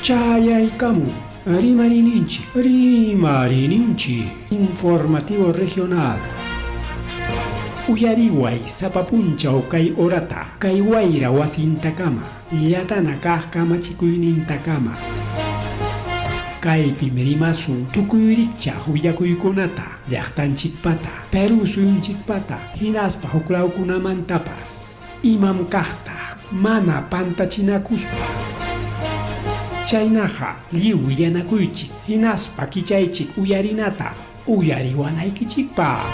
Chayaykamun Rimariyninchik, Rimariyninchik, Informativo Regional. Uyariway sapa punchaw kay horata, kay wayra wasintakama, llatana kaq kamachikuynintakama. Kaypim rimasun tukuy rikchaq willakuykunata, llaqtanchikpata, Perú suyunchikpata, hinaspa huklawkunamantapas. Imam kaqta mana pantachinakuspa. Chaynaqa lliw willanakuychik hinaspa kichaychik uyarinata uyariwanaykichikpaq.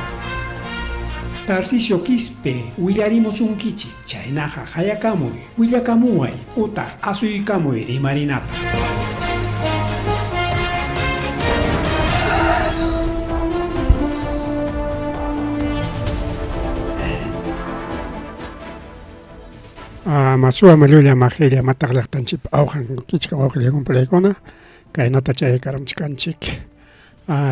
Tarcisio Quispe willarimusunkichik, chaynaqa qayakamuy, willakamuway utaq asuykamuy rimarinapaq. Masuwa mallulla majilla mataq llaqtanchikpa awqan kichka wawqillaykum palaykuna kaynata chayakaramchkanchik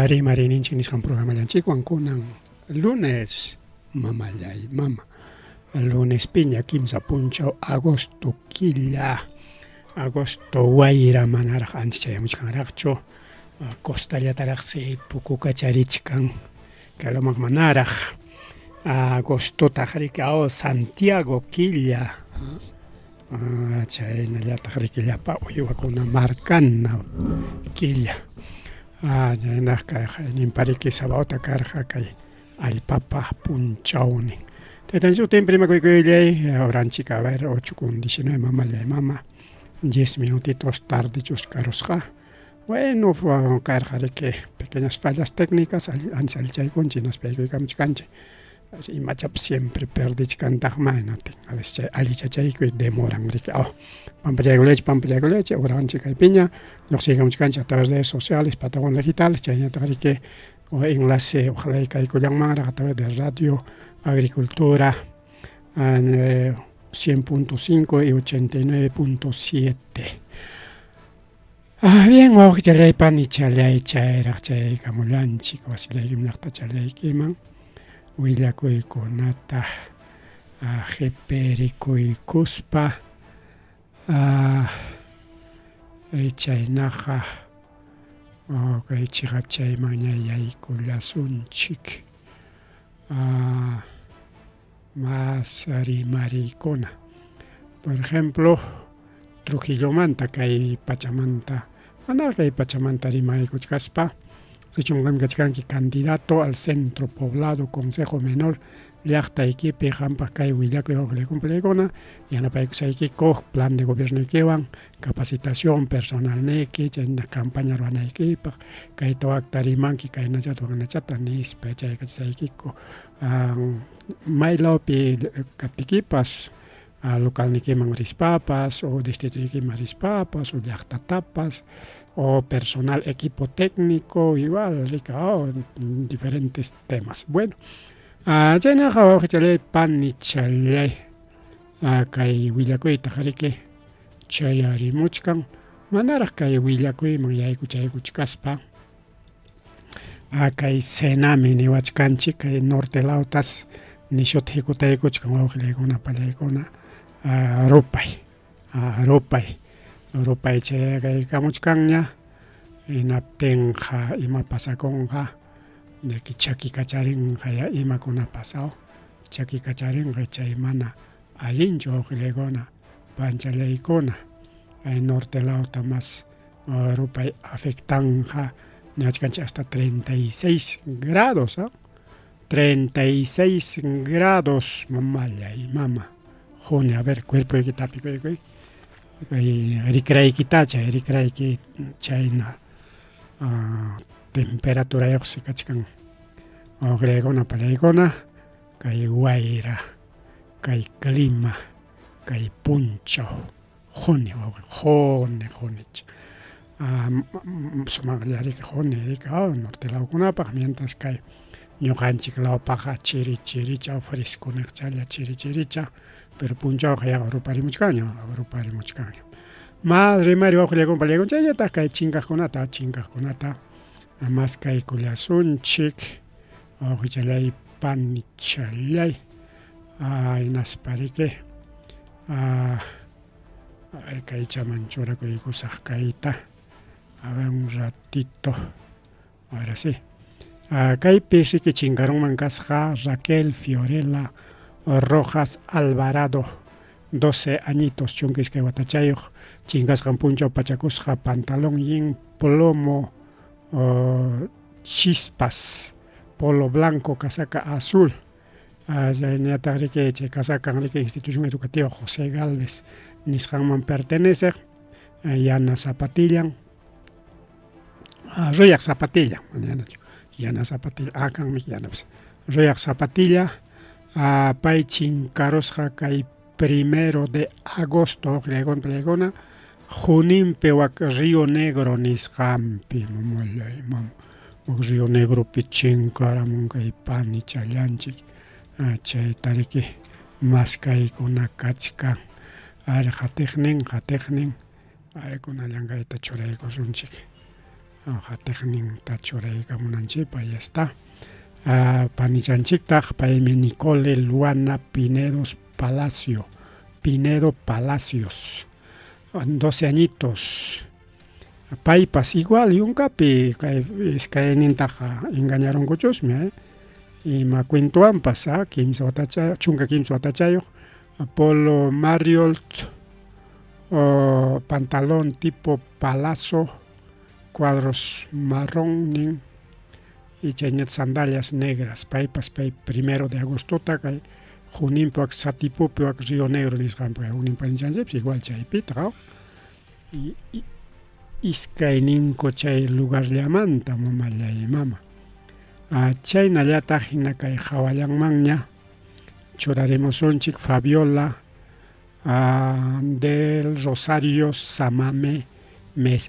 rimariyninchik nisqan programallanchikwan kunan lunes mamallay mama lunespiña kimsa punchaw agosto killa agosto wayra manaraq ancha chayamuchkanraqchu costallataraqsi pukukacharichkan Kaylaman manaraq agostotaq riki aw Santiago killa chaynallataq riki llapa uywakuna markana killa chaynaq kay hayninpa riki sabadota karqa kay allpapa punchawnin. Taytanchik utinpi rimakuykullay horanchik a ver ocho con diecinueve mamallay mama diez minutitos tardichus karusqa. Bueno, karqa riki pequeñas fallas técnicas ancha allichaykunchik hinaspa yaykuykamuchkanchik. Imachapas siempre perdichkantaqmá hinaptin a veces chay allichachaykuy demoran riki aw. Pampachaykullaychik pampachaykullaychik horanchik kaypiña lluqsiykamuchkanchik a través de redes sociales, plataformas digitales chayñataq riki enlace ojalá kaykullanmanraq a través de radio agricultura 100.5 y 89.7. Ah, bien, wawqichalay, panichalay, chayraq chayaykamullanchik wasillaykim llaqtachallaykiman willakuykunata qipirikuykuspa chaynaqa kay chiqap chaymanña yaykullasunchik mas rimariykuna. Por ejemplo, Trujillomanta kay pachamanta, mana kay pachamanta rimaykuchkaspa, sichum qam kachkanki candidato al centro poblado consejo menor llaqtaykipi qampaq kay willakuy wawqillaykumpalaykuna yanapaykusaykiku plan de gobiernoykiwan capacitación personalniyki chayna campaña ruwanaykipaq kayta wakta rimanki kaynachata waknachata nispa yachaykachisaykiku may lawpi kaptikipas localnikiman rispapas o distritoykiman rispapas o llaqtatapas o personal equipo técnico igual rika o diferentes temas. Bueno, chaynaqa wawqichalay panichalay kay willakuytaq riki chayarimuchkan manaraq kay willakuyman yaykuchaykuchkaspa kay cenami niwachkanchik kay norte lawtas nishuta hikutaykuchkan wawqillaykuna pallaykuna rupay rupay rupay chayaykamuchkanña hinaptinqa ima pasakunqa de que chakikacharinqa ya imakuna pasao chakikacharinqa chay mana allinchu wawqillaykuna panchallaykuna norte lawta mas rupay afectanqa niwachkanchik hasta 36 grados ¿ah? 36 grados mamallay mama junio a ver cuerpoyki tapikuykuy kay rikraykitacha rikrayki chayna temperaturayuqsi kachkan wawqillaykuna panaykuna kay wayra kay clima kay punchaw Quni wawqi, quni, qunich. Sumaqlla riki quni riki norte lawkunapaq mientras kay ñuqanchik lawpaqqa chiri chiricha fresco niqchalla chiri chiricha pero punchawqa yaqa ruparimuchkanña ruparimuchkanña. Mas rimari wawqillaykum pallaykum chayllataq kay chinkaqkunata chinkaqkunata maskaykullasunchik wawqichallay panichallay hinaspa riki. A ver, kaychaman churakuykusaq kayta. A ver, un ratito. Ahora sí. Kaypi riki chinkarunman kasqa Raquel Fiorella Rojas Alvarado, 12 añitos, 12 watachayuq, chinkasqan punchaw pachakusqa pantalón yin plomo chispas, polo blanco, casaca azul. Chaynataq riki chay casacan riki Institución Educativa José Galvez nisqanman perteneceq, yana zapatillan, ruyaq zapatilla, yanachu, yana zapatilla, kanmi yanapas, ruyaq zapatilla, pay chinkarusqa kay 1 de agosto, qillakuna, Juninpi wak Río Negro nisqanpi, mamallay, mama, wak Río Negropi chinkaramun kay panichallanchik, chayta riki maskaykuna kachkan, ari qatiqnin, qatiqnin, aykunallan kayta churaykusunchik, qatiqninta churaykamunanchikpa, ya está. Panichanchiktaq paymi Nicole Luana Pinedos Palacio, Pinedo Palacios, 12 añitos. Paypas igual yunkapi kay iskaynintaqa engañarunkuchusmi, ima cuentowanpas, kimsa watacha, chunka kimsa watachayuq, polo Marriott, pantalón tipo palazo, cuadros marrón nin, y chayñat sandalias negras, paypas pay 1 de agostota kay Juninpi wak Satipupi wak Río Negro nisqanpi, Junin panichanchikpas igual chaypitaq, iskayninku chay lugarllamanta mamallay mama. Chaynallataq hina kay hawallanmanña churarimusunchik Fabiola del Rosario Samame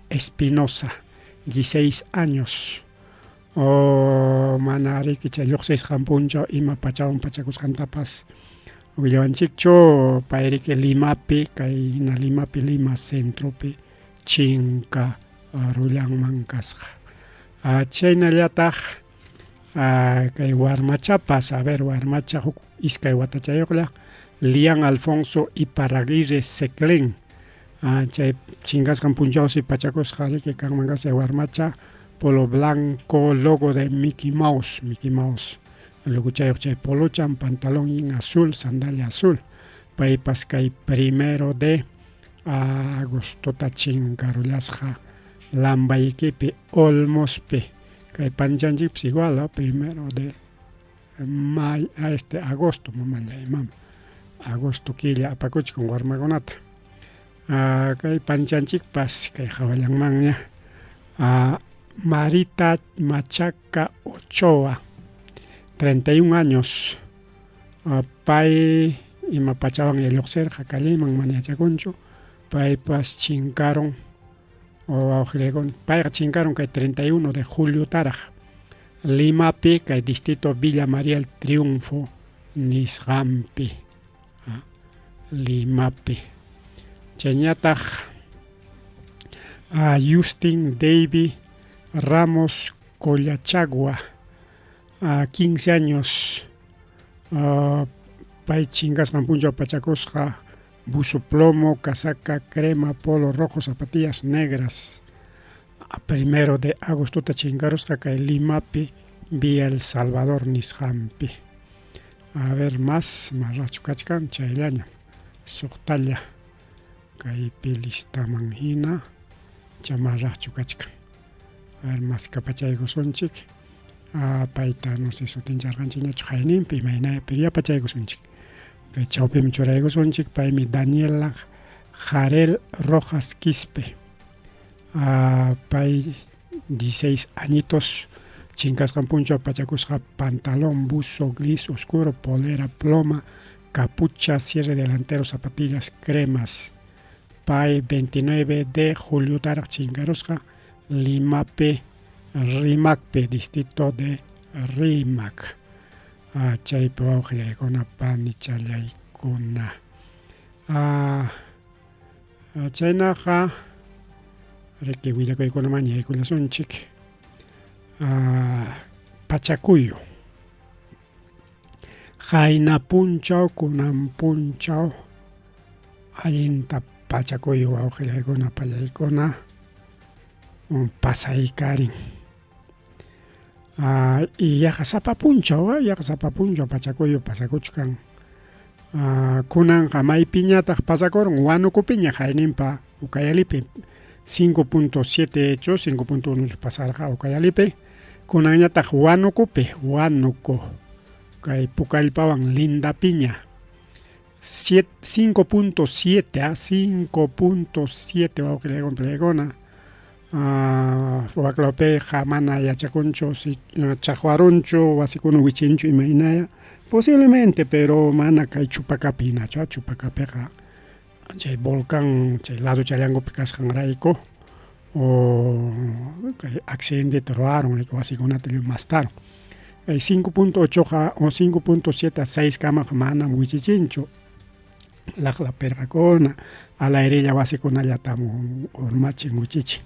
Espinosa, 16 años. Mana riki chay lluqsisqan punchaw ima pachawan pachakusqantapas willawanchikchu, pay riki Limapi, kay hina Limapi, Lima centropi chinka rullanman kasqa. Chaynallataq kay warmachapas, a ver, warmacha huk iskay watachayuqlla, Lian Alfonso Iparraguirre Seclén, chay chinkasqan punchawsi pachakusqa riki kanman kasqa warmacha, polo blanco, logo de Mickey Mouse, Mickey Mouse, logochayuq chay polochan, pantalón azul, sandalia azul, paypas kay 1 de agostota chinkarullasqa Lambayquipi, Olmospi, kay panchanchikpas igual, 1 de may, agosto, mamallay mama, agosto killa apakuchkan warmakunata. Kay panchanchikpas kay hawallanmanña, Marita Machaca Ochoa, 31 años, pay ima pachawan lluqsirqa calleman mana yachakunchu, paypas chinkaron, payqa chinkaron kay 31 de julio taraq, Limapi kay distrito Villa María el Triunfo nisqanpi, Limapi. Chayñataq Justin Davy Ramos Collachagua, 15 años, pay chinkasqan punchaw pachakusqa buzo plomo, casaca crema, polo rojo, zapatillas negras. 1 de agostota chinkarusqa kay Limapi, Villa El Salvador nisqanpi. A ver, más, más rachu kachkan, chayllaña, suqtalla, kaypi listaman hina, chamarrachu kachkan. A ver, más kapachaykusunchik. Payta, no sé, sutincharqanchikñachu qayninpi, imayna, pero ya pachaykusunchik. Kay chawpimi churaykusunchik, paymi Daniela Jarel Rojas Quispe. Pay 16 añitos, chinkasqan punchaw pachakusqa pantalón, buzo gris oscuro, polera ploma, capucha, cierre delantero, zapatillas cremas. Pay 29 de julio taraq chinkarusqa Limapi, Rimacpi, distrito de Rimac. Chaypi wawqillaykuna, panichallaykuna. Chaynaqa riki willakuykunaman yaykullasunchik. Pachakuyu. Qayna punchaw, kunan punchaw allinta pachakuyu wawqillaykuna pallaykuna pasaykarin. Y yaqa sapa punchaw, yaqa sapa punchaw pachakuyu pasakuchkan. Kunanqa maypiñataq pasakurun Huánucopiña qayninpa Ucayalipi 5.7 chu 5.1 chu pasarqa Ucayalipi kunanñataq Huánucopi Huánuco kay Pucallpawan Lindapiña 5.7 a 5.7 wawqillaykuna pallaykuna waklawpiqa mana yachakunchu si chaqwarunchu wasikuna wichinchu imaynaya posiblemente pero mana kay Chupakapi hinachu Chupakapiqa chay volcán chay lado challangupi kasqanrayku o kay accidenteta ruwarun wasikunata lliw mastarun kay 5.8 qa o 5.7 a 6 kamaqa manam wichichinchu laqla pirqakuna alayrilla wasikunallatam urmachin wichichin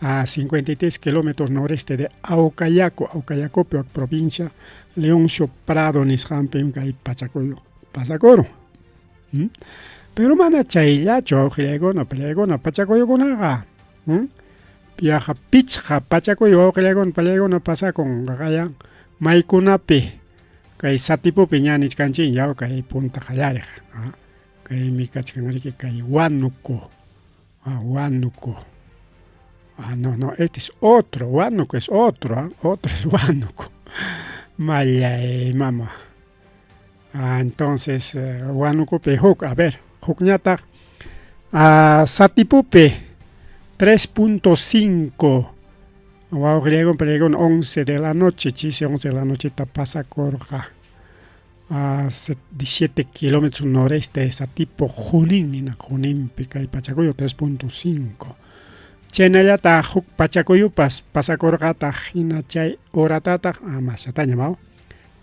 a 53 kilómetros noreste de Aucayacu, Aucayacupi wak provincia Leoncio Prado nisqanpim kay pachakuyu pasakurun. Pero mana chayllachu wawqillaykuna pallaykuna pachakuyukunaqa yaqa pichqa pachakuyu wawqillaykuna pallaykuna pasakun qaqayan maykunapi kay Satipupi ña nichkanchik yaw kay punta qallariq kaymi kachkan riki kay Huánuco Huánuco no no este es otro Huánuco es otro otro es Huánuco mallay mama entonces Huánucopi huk a ver hukñataq Satipupi 3.5 wawqillaykuna pallaykuna 11 de la noche chisi 11 de la nocheta pasakurqa a 17 kilómetros noreste de Satipo Junín nina Juninpi kay pachakuyu 3.5 chaynallataq huk pachakuyupas pasakurqataq hina chay horatataq masllataña maw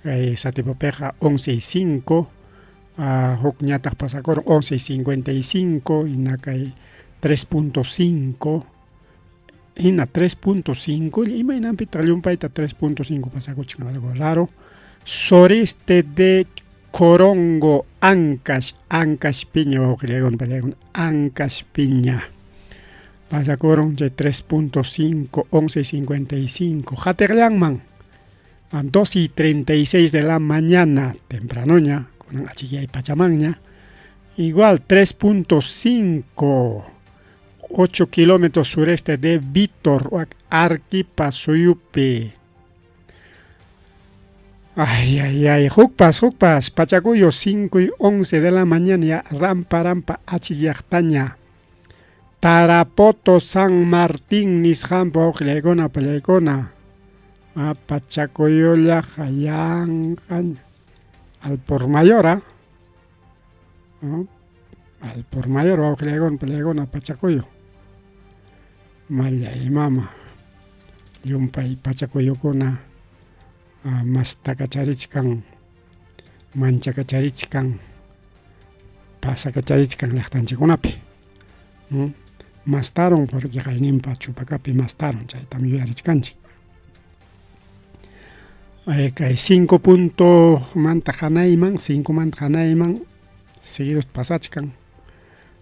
kay Satipupiqa 11 y 5 hukñataq pasakurun 11 y 55 hina kay 3.5 hina 3.5 imaynanpitaq llumpayta 3.5 pasakuchkan algo raro sureste de Corongo Ancash Ancash piña wawqillaykuna pallaykuna Ancash piña pasakurun chay 3.5 11 y 55 qatiqllanman a 2 y 36 de la mañana tempranoña kunan achikyay pachamanña igual 3.5 8 kilómetros sureste de Víctor Arequipa suyupi. Ay, ay, ay, hukpas, hukpas, Pachacuyo 5 y 11 de la mañana ya rampa, rampa, achikyaqtaña. Tarapoto San Martín nisqanpa wawqillaykuna pallaykuna. Pachacuyullaqa yanqaña. Al por mayor, al por mayor wawqillaykuna pallaykuna Pachacuyo. Mallay mama. Llumpay pachakuyukuna mastakacharichkan manchakacharichkan pasakacharichkan llaqtanchikkunapi. Mastarun porque qayninpa Chupakapi mastarun chaytam yuyarichkanchik. Kay 5 punto manta hanayman 5 manta hanayman seguidos pasachkan.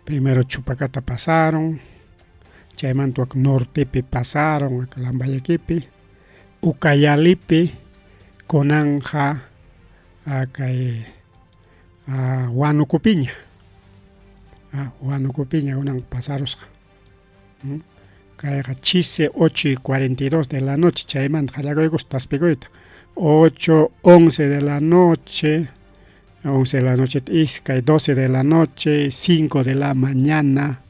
Primero Chupakata pasaron, chaymanta wak nortepi pasaron, wak Lambayequipi, Ucayalipi, kunanja kay Huánucopiña. Huánucopiña kunan pasarusqa. Kayqa chisi 8 y 42 de la noche chaymanta qallariykus taspikuyta. 8, 11 de la noche, 11 de la noche iskay, 12 de la noche, 5 de la mañana,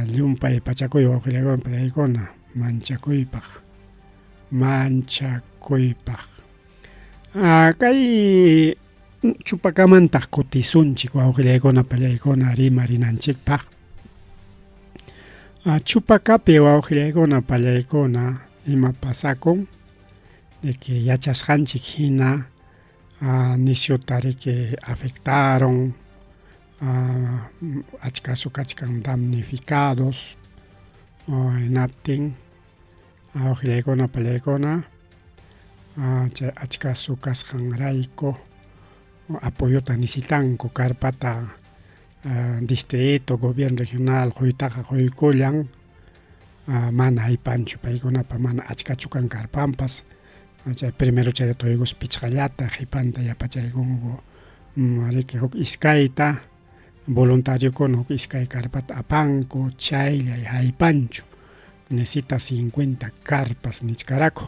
llumpay pachakuy wawqillaykuna pallaykuna manchakuypaq, manchakuypaq. Kay Chupakamantaq kutisunchik wawqillaykuna pallaykuna rimarinanchikpaq. Chupakapi wawqillaykuna pallaykuna ima pasakun de que yachasqanchik hina nisyuta riki afectaron achka kachkan damnificados hinaptin wawqillaykuna pallaykuna chay achka kasqanrayku apoyota necesitanku carpata Distrito, gobierno regional quytaqa quykullan, mana aypanchu paykunapa, mana achkachu kan karpanpas. Chay primero chay tuykus pichqallata, qhipanta yapachaykunku riki huk iskayta, voluntariokuna huk iskay karpata apanku, chayllay haypanchu. Necesita 50 carpas nichkaraku.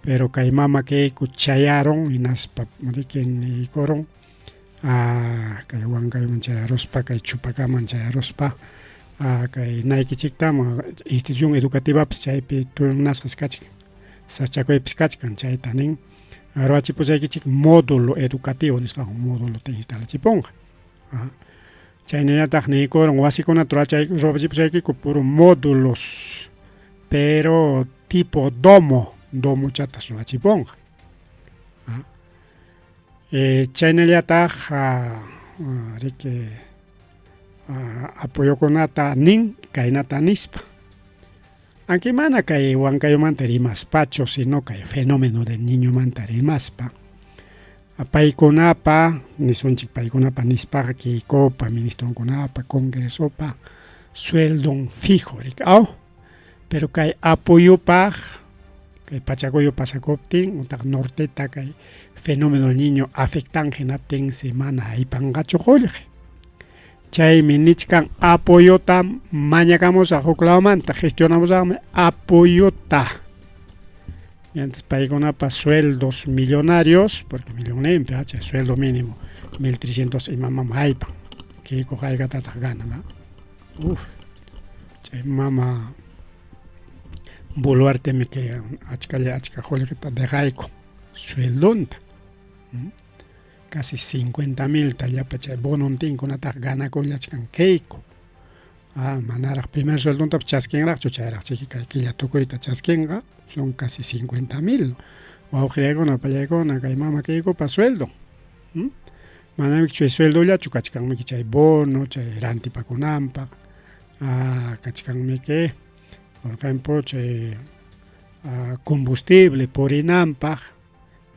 Pero kay mama Keiko chayarun hinaspa riki niykurun kay Huancayman chayaruspa, kay Chupacaman chayaruspa, kay naykichiktam institución educativapas chaypi turnasqas kachkan, sachakuypis kachkan, chayta nin ruwachipusaykichik módulo educativo nisqanku módulota instalachipunqa. Chaynallataq niykurun wasikunata ruwachipusaykiku puro módulos, pero tipo domo, domochatas ruwachipunqa. Chaynallataq riki apoyokunata nin kaynata nispa. Aunque mana kay Huancayomanta rimaspachu, sino kay fenómeno del niñomanta rimaspa. Paykunapa, nisunchik paykunapa nispaqa Keikopa, ministronkunapa, congresopa, sueldon fijo, riki, aw? Pero kay apoyopaq, kay pachakuyo pasakuptin, utaq norteta kay fenómeno del niño afectan hinaptinsi mana aypanqachu qullqi. Chaymi nichkan apoyota mañakamusaq huk lawmanta, gestionamusaqmi apoyota. Entonces paykunapa sueldos millonarios, porque millonninpi chay sueldo mínimo 1300 imamam haypan. Keiko haykatataq ganan, Uf, chay mama Boluartemi que achkalla achka qullqita dejayku sueldonta. Casi 50 milta llapa chay bonontinkunataq ganakullachkan Keiko. Manaraq primer sueldontapas chaskinraqchu, chayraq chiki kay killa tukuyta chaskinqa, son casi 50 mil. Wawqillaykuna, pallaykuna, kay mama Keikopa sueldo. Manami chay sueldollachu kachkanmiki chay bono, chay rantipakunanpaq, kachkanmiki, por ejemplo, chay combustible purinanpaq,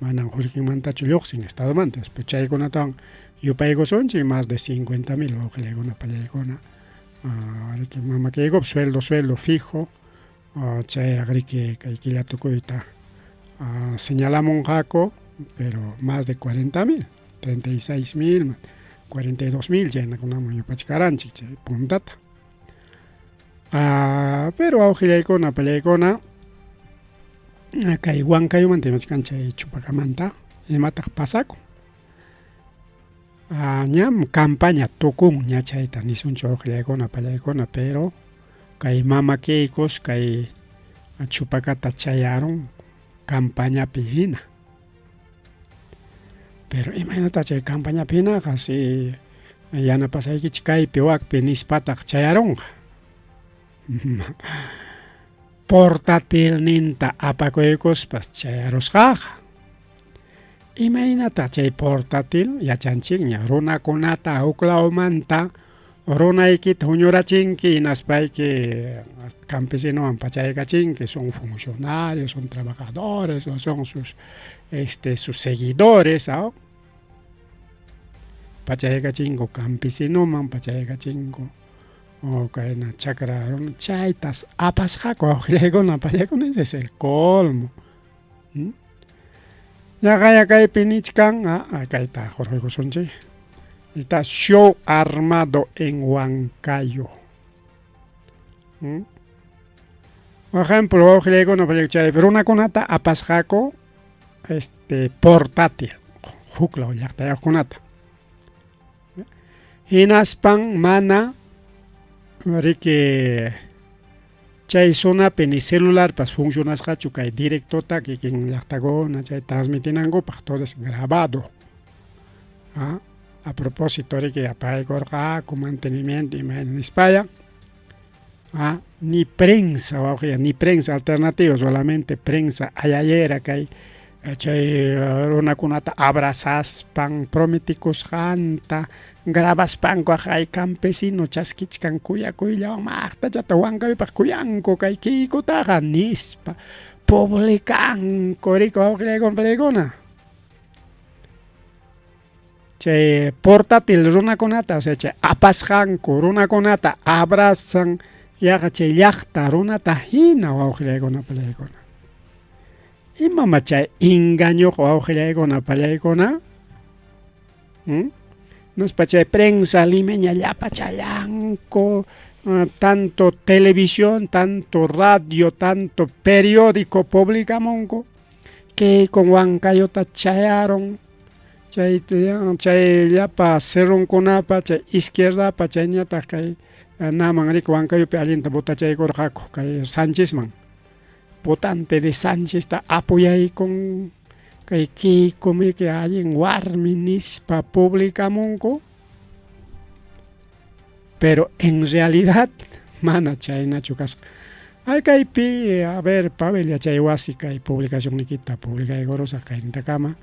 manam qullqimantachu lluqsin estadomanta, después chaykunatawan yupaykusunchik más de 50 mil wawqillaykuna, pallaykuna. Riki mama Keikopa sueldo, sueldo fijo, chayraq riki kay killa tukuyta señalamunqaku, pero más de 40 mil, 36 mil, 42 mil chaynakunaman yupachkaranchik chay puntata. Pero wawqillaykuna, pallaykuna, kay Huancayomanta rimachkan chay Chupacamanta, imataq pasakun? Ñam campaña tukun ña chayta nisunchik wawqillaykuna, pallaykuna, pero kay mama Keikos kay Chupacata chayarun campañapi hina. Pero imaynata chay campañapi hinaqa si yanapasaykichik kaypi wakpi nispataq chayarunqa. Portátilninta apakuykuspas chayarusqaqa. Imaynata chay portátil yachanchikña runakunata huklawmanta runaykita huñurachinki hinaspayki campesinowan pachaykachinki, son funcionarios, son trabajadores o son sus sus seguidores, ¿ah? Pachaykachinku campesinoman, pachaykachinku o kayna chakra runa chaytas apasqaku wawqillaykuna, pallaykuna, ese es el colmo. Ñaqaya kaypi nichkan, kayta hurquykusunchik. Está show armado en Huancayo. Por ejemplo, wawqillaykuna, chay runakunata apasqaku portátil huklaw llaqtayuqkunata. Hinaspan mana riki chay zonapi ni celularpas funcionasqachu kay directota kikin llaqtakuna chay transmitinankupaq, todo es grabado. A propósito riki apaykurqaku mantenimiento imayna nispalla. Ni prensa wawqiya, ni prensa alternativa, solamente prensa ayayera kay chay runakunata abrazaspan prometikusqanta grabaspanku hay campesino chaskichkan kuyakuyllawan maqtachata Huancayopaq kuyanku kay Keikutaqa nispa publicanku riki wawqillaykuna, pallaykuna. Chay portátil runakunata, o sea, chay apasqanku runakunata abrazan yaqa chay llaqta runata hina wawqillaykuna pallaykuna. Imama chay engañoqa wawqillaykuna pallaykuna? ¿Mm? Naspa chay prensa limeña llapachallanku, tanto televisión, tanto radio, tanto periódico publicamunku, Keikon Huancayota chayaron, chay chay llapa cerronkunapa, chay izquierdapa, chayñataq kay naman riki Huancayopi allinta votachaykurqaku kay Sanchezman. Votante de Sanchezta apoyaykun kay Keikomi que allin warmi nispa publicamunku. Pero en realidad mana chaynachu kasqa. Ay kaypi, a ver, Pavel yachaywasi kay publicacionniykita publicaykurusaq kaynintakama.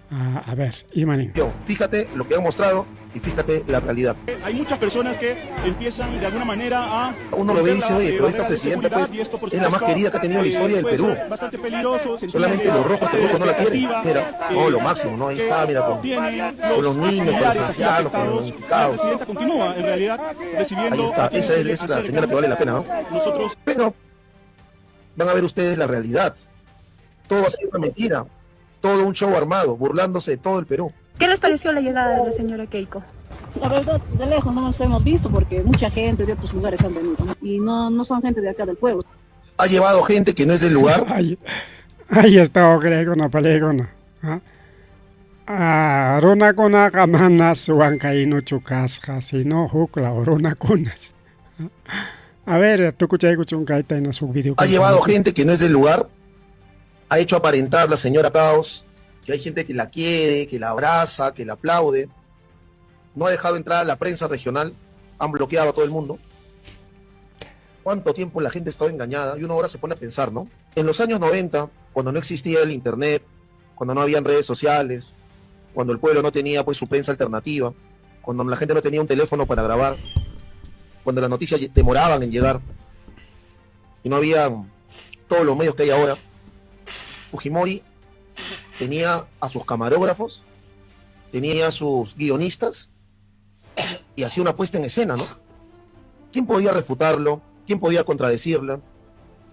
A ver, ima nin. Fíjate lo que han mostrado y fíjate la realidad. Hay muchas personas que empiezan de alguna manera a... Uno lo ve y dice, romper la, oye, pero esta barrera de presidenta, seguridad pues, y esto, por es la más supuesto, querida que ha tenido en la historia del puede Perú. ser bastante peligroso, se Solamente entiende los rojos tampoco no la quieren. expectativa Mira, que oh, lo máximo, ¿no? Ahí está, mira, tienen con los niños, con los familiares aquí ancianos, con los afectados. La damnificados. presidenta continúa, en realidad, recibiendo Ahí está, a quienes esa se le es la señora que vale la pena, ¿no? Nosotros Pero van a ver ustedes la realidad. Todo ha sido una mentira. Todo un show armado, burlándose de todo el Perú. ¿Qué les pareció la llegada de la señora Keiko? La verdad, de lejos no nos hemos visto porque mucha gente de otros lugares han venido, ¿no? Y no son gente de acá del pueblo. Ha llevado gente que no es del lugar. Ahí, ahí está, oqillaykunapalyaykuna. ¿Ah? Ah, runakunaqa manas huancaínuchu kasqa, sino huklaw runakunas. A ver, tukuchaykuchun kayta hina huk video. Ha llevado gente que no es del lugar. Ha hecho aparentar la señora Caos que hay gente que la quiere, que la abraza, que la aplaude. No ha dejado entrar a la prensa regional. Han bloqueado a todo el mundo. ¿Cuánto tiempo la gente ha estado engañada? Y uno ahora se pone a pensar, ¿no? En los años 90, cuando no existía el internet, cuando no habían redes sociales, cuando el pueblo no tenía, pues, su prensa alternativa, cuando la gente no tenía un teléfono para grabar, cuando las noticias demoraban en llegar y no había todos los medios que hay ahora, Fujimori tenía a sus camarógrafos, tenía a sus guionistas y hacía una puesta en escena, ¿no? ¿Quién podía refutarlo? ¿Quién podía contradecirlo?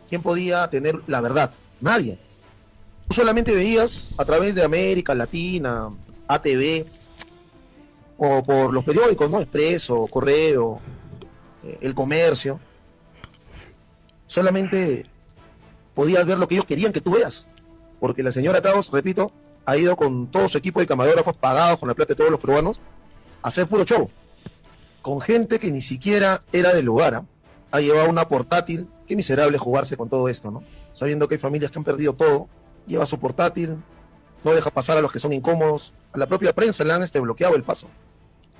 ¿Quién podía tener la verdad? Nadie. Tú solamente veías a través de América Latina, ATV, o por los periódicos, ¿no? Expreso, Correo, El Comercio. Solamente podías ver lo que ellos querían que tú veas. Porque la señora Caos, repito, ha ido con todo su equipo de camarógrafos pagados con la plata de todos los peruanos a hacer puro show. Con gente que ni siquiera era del lugar, ¿ah? Ha llevado una portátil. Qué miserable jugarse con todo esto, ¿no? Sabiendo que hay familias que han perdido todo. Lleva su portátil, no deja pasar a los que son incómodos. A la propia prensa le han bloqueado el paso.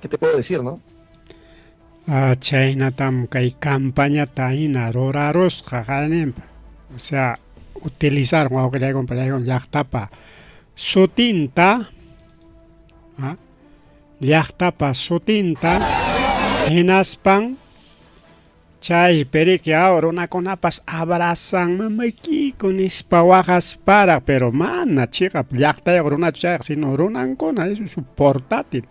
¿Qué te puedo decir, no? Ah, chaynatam kay campañata hina rurarusqa qaninpa. O sea, utilizar wawqillaykuna pallaykuna llaqtapa sutinta, ¿ah? Llaqtapa sutinta hinaspan chay periki aw runakunapas abrazan mamaykiku nispa waqaspara, pero mana chiqap llaqtayuq runachu chayqa, sino runankuna, eso es su portátil.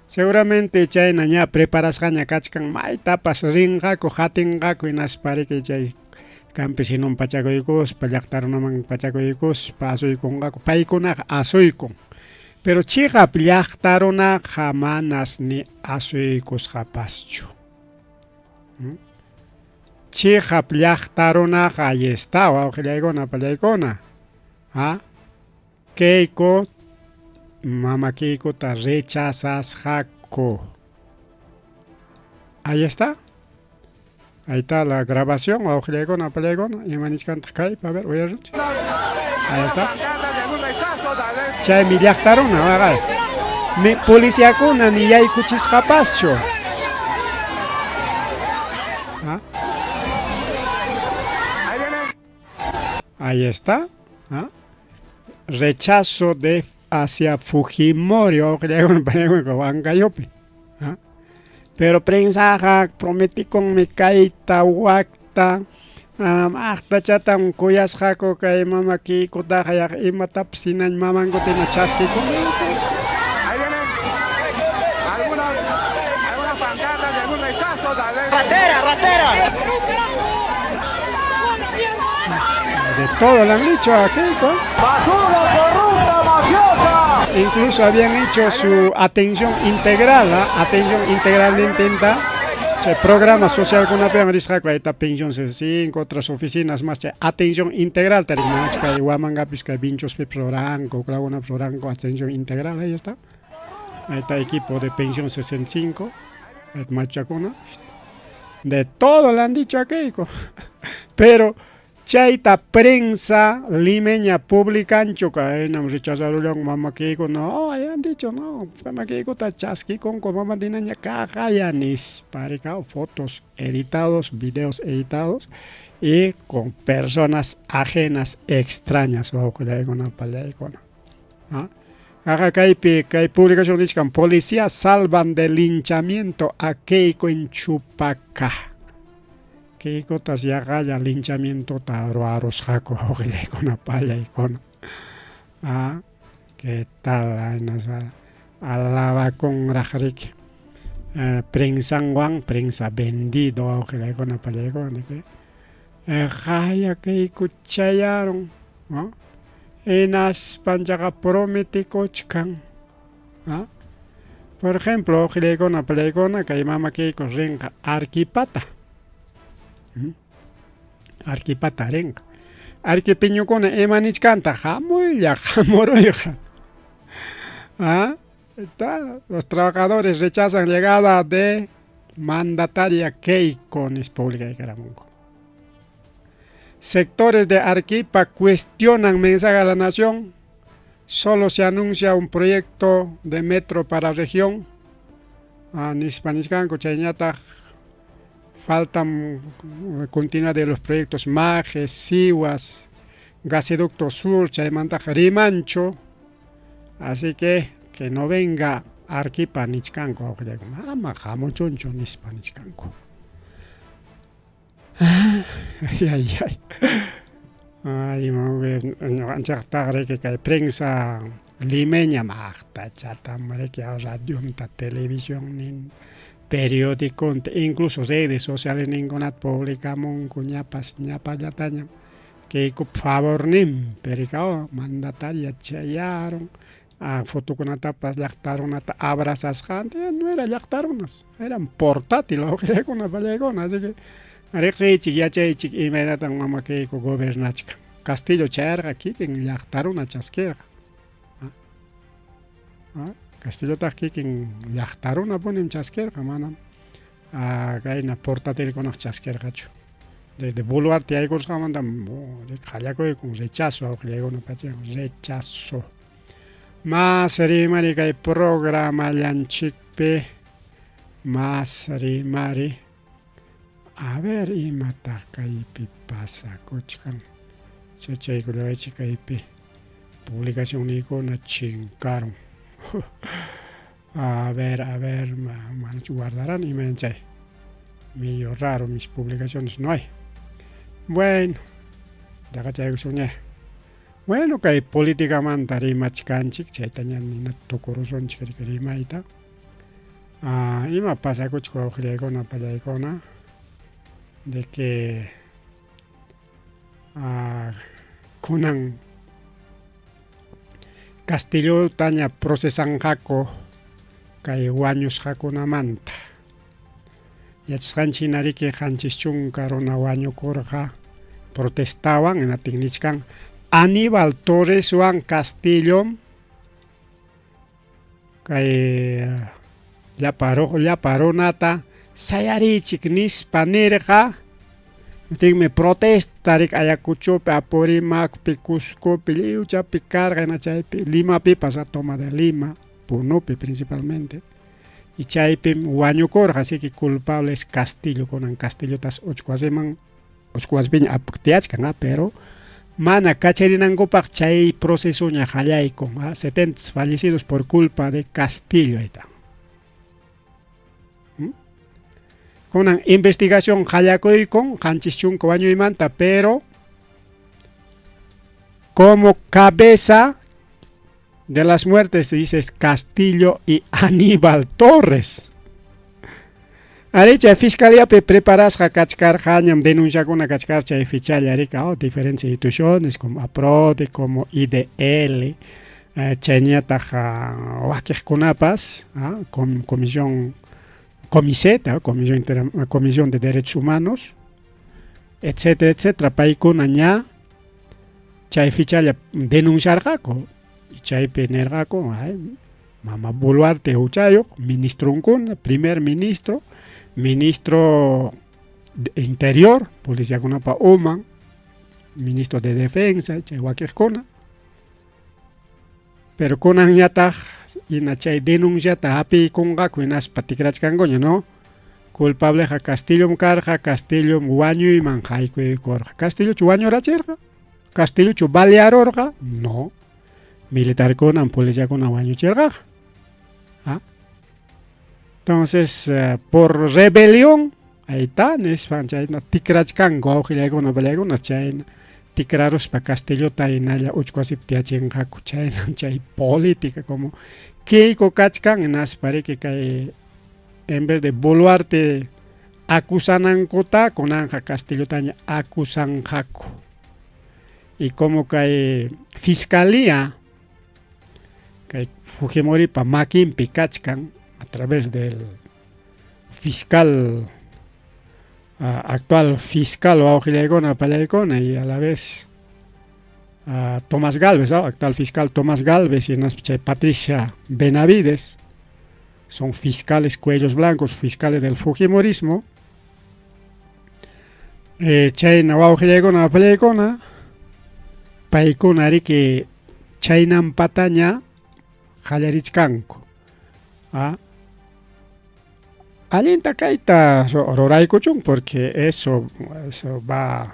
Seguramente chayna ña preparasqaña kachkan maytapas rinqaku, qatinqaku hinaspa riki chay campesinon pachakuykuspa, llaqta runaman pachakuykuspa asuykunqaku, paykunaqa asuykun. Pero chiqap llaqta runaqa manas ni asuykusqapaschu. Chiqap llaqta runaqa ahí está, wawqillaykuna, pallaykuna. ¿Ah? Keiko, mama Keikota rechazasqaku. Ahí está. Ahí está la grabación, wawqillaykuna, pallaykuna. Ima nichkantaq kaypa, a ver, voy a ruch. Ahí está. Chaymi llaqta runa, waqay. Ni policiakuna ni yaykuchisqapaschu. ¿Ah? Ahí está. ¿Ah? Rechazo de hacia Fujimori, Huancayopi. ¿Ah? Pero prensaqa prometikun kayta wakta, aqtachatam kuyasqaku kay mama Keikotaqa yaq imatapas hinañ mamankuta ima chaskikun. ¡Ratera, ratera! De todo le han dicho a Keiko. ¡Basura, corrupta, mafiosa! Incluso habían hecho su atención integral, ¿ah? Atención integral intenta. Chay programa social kunapiwan risqaku ahí pensión C5, otras oficinas más, chay atención integral tarinmanchik kay Huamangapis kay Vinchospipas ruranku, Clagunapas ruranku atención integral, ahí está. Ahí está equipo de pensión 65, machakuna. De todo le han dicho a Keiko. Pero chayta prensa limeña publicanchu kaynam rechazarullan mama Keiko, no, ahí han dicho, no, mama Keikota chaskikunku mama Dinaña kaqaya nispa rikao fotos editados, videos editados y con personas ajenas, extrañas, wawqillaykuna pallaykuna. ¿Ah? Kaqa kaypi kay publicación nichkan policía salvan de linchamiento a Keiko en Chupaca. Keikotas yaqalla linchamientota ruwarusqaku wawqillaykuna pallaykuna. Ah, ¿qué tal? Alabakunraq riki. Prensanwan prensa vendido wawqillaykuna pallaykuna. Qaya Keiko chayarun, ¿no? Hinaspanchaqa prometikuchkan. ¿Ah? Por ejemplo, wawqillaykuna pallaykuna kay mama Keiko rinqa Arquipata. Arquipata rinqa. Arquipiñukuna ima nichkanta hamuylla hamuruyqa. ¿Ah? Está. Los trabajadores rechazan llegada de mandataria Keiko nispa publicaykaramunku. Sectores de Arequipa cuestionan mensaje a la nación. Solo se anuncia un proyecto de metro para región. Ah, nispa nichkanku chayñataq faltan continuar de los proyectos Majes, Sihuas, Gasoducto Sur, chaymantaqa Rimancho. Así que no venga Arequipa nichkanku wawqillaykuna, ama hamuchunchu nispa nichkanku. Ay, ay, ay. Ay, ñuqanchiktaqa riki kay prensa limeña maqtachatam riki radionta, televisionnin, periodiconta, incluso redes sociales ninkunata publicamunku ñapas ñapallatañam Keikop favorninpi rikao mandataria chayarun a fotokunatapas llaqta runata abrazasqanta, no era llaqta runas, eran portátil wawqillaykuna pallaykuna, así que riqsiychik yachaychik imaynatam mama Keiko gobernachkan. Castillo chayarqa kikin llaqta runa chaskirqa. Castillotaq kikin llaqta runapunim chaskirqa, manam kayna portátilkunaq chaskirqachu. Desde Boluarte yaykurusqanmantam qallakuykun rechazo wawqillaykuna pachaykuna rechazo. Mas rimari kay programallanchikpi, mas rimari. A ver imataq kaypi pasakuchkan. Chachaykullawaychik kaypi publicacionniykuna chinkarun. A ver, manachu guardarán imayan chay. Medio raro mis publicaciones no hay. Bueno, yaqachaykusunña. Bueno, kay políticamanta rimachkanchik, chaytaña nina tukurusunchik rimayta. Ima pasakuchik wawqillaykuna pallaykuna de que kunan Castillotaña procesanqaku kay wañusqakunamanta. Yachasqanchik hina riki 70 runa wañukurqa protestawan hinaptin nichkan Aníbal Torreswan Castillo kay llapa runata sayarichik nispa nirqa. Tinmi protesta rik Ayacuchopi, Apurímacpi, Cuscopi, lliwchapi karqa hina chaypi Limapipas, toma de Lima, Punopi principalmente. Y chaypim wañukurqa, así que culpable es Castillo, kunan Castillotas uchku wasipiña aptiyachkan, pero mana kacharinankupaq chay procesoña qallaykun, 70 fallecidos por culpa de Castillo ahí está. Kunan investigación qallakuykun 70 wañuymanta, pero como cabeza de las muertes dices Castillo y Aníbal Torres. Arí, chay fiscaliapi preparasqa kachkarqañam denunciakuna kachkar chay fichalla rika, oh, diferentes instituciones como APRODE, como IDL, chayñataq wakiqkunapas, comisión, comiseta, comisión, inter, comisión de derechos humanos, etcétera, etcétera, paykuna ña chay fichalla denunciarqaku, chaypi nirqaku, ay, mama Boluarte huchayuq, ministronkuna, primer ministro, ministro de interior, policiakunapa uman, ministro de defensa, chay wakiqkuna. Pero kunanñataq hina chay denunciata hapiykunqaku hinaspa tikrachkankuña, ¿no? Culpableqa Castillom karqa, Castillom wañuyman haykuykurqa. Castillochu wañurachirqa? Castillochu balearurqa? No. Militarkunam, policiakuna wañuchirqaqa. ¿Ah? Entonces, por rebelión, ahí está, nispan chayna tikrachkanku awqillaykuna palaykuna chayna tikraruspa Castillota hinalla uchku wasipi tiyachinqaku chayna chay política como Keiko kachkan hinaspa riki kay en vez de Boluarte acusanankuta kunanqa Castillotaña acusanqaku. Y como kay fiscalía kay Fujimoripa makinpi kachkan a través del fiscal actual fiscal wawqillaykuna pallaykuna y a la vez Tomás Galvez, actual fiscal Tomás Galvez y chay Patricia Benavides, son fiscales cuellos blancos, fiscales del fujimorismo. Chayna wawqillaykuna pallaykuna paykuna riki chaynampataña qallarichkanku. Allinta kayta ruraykuchun porque eso va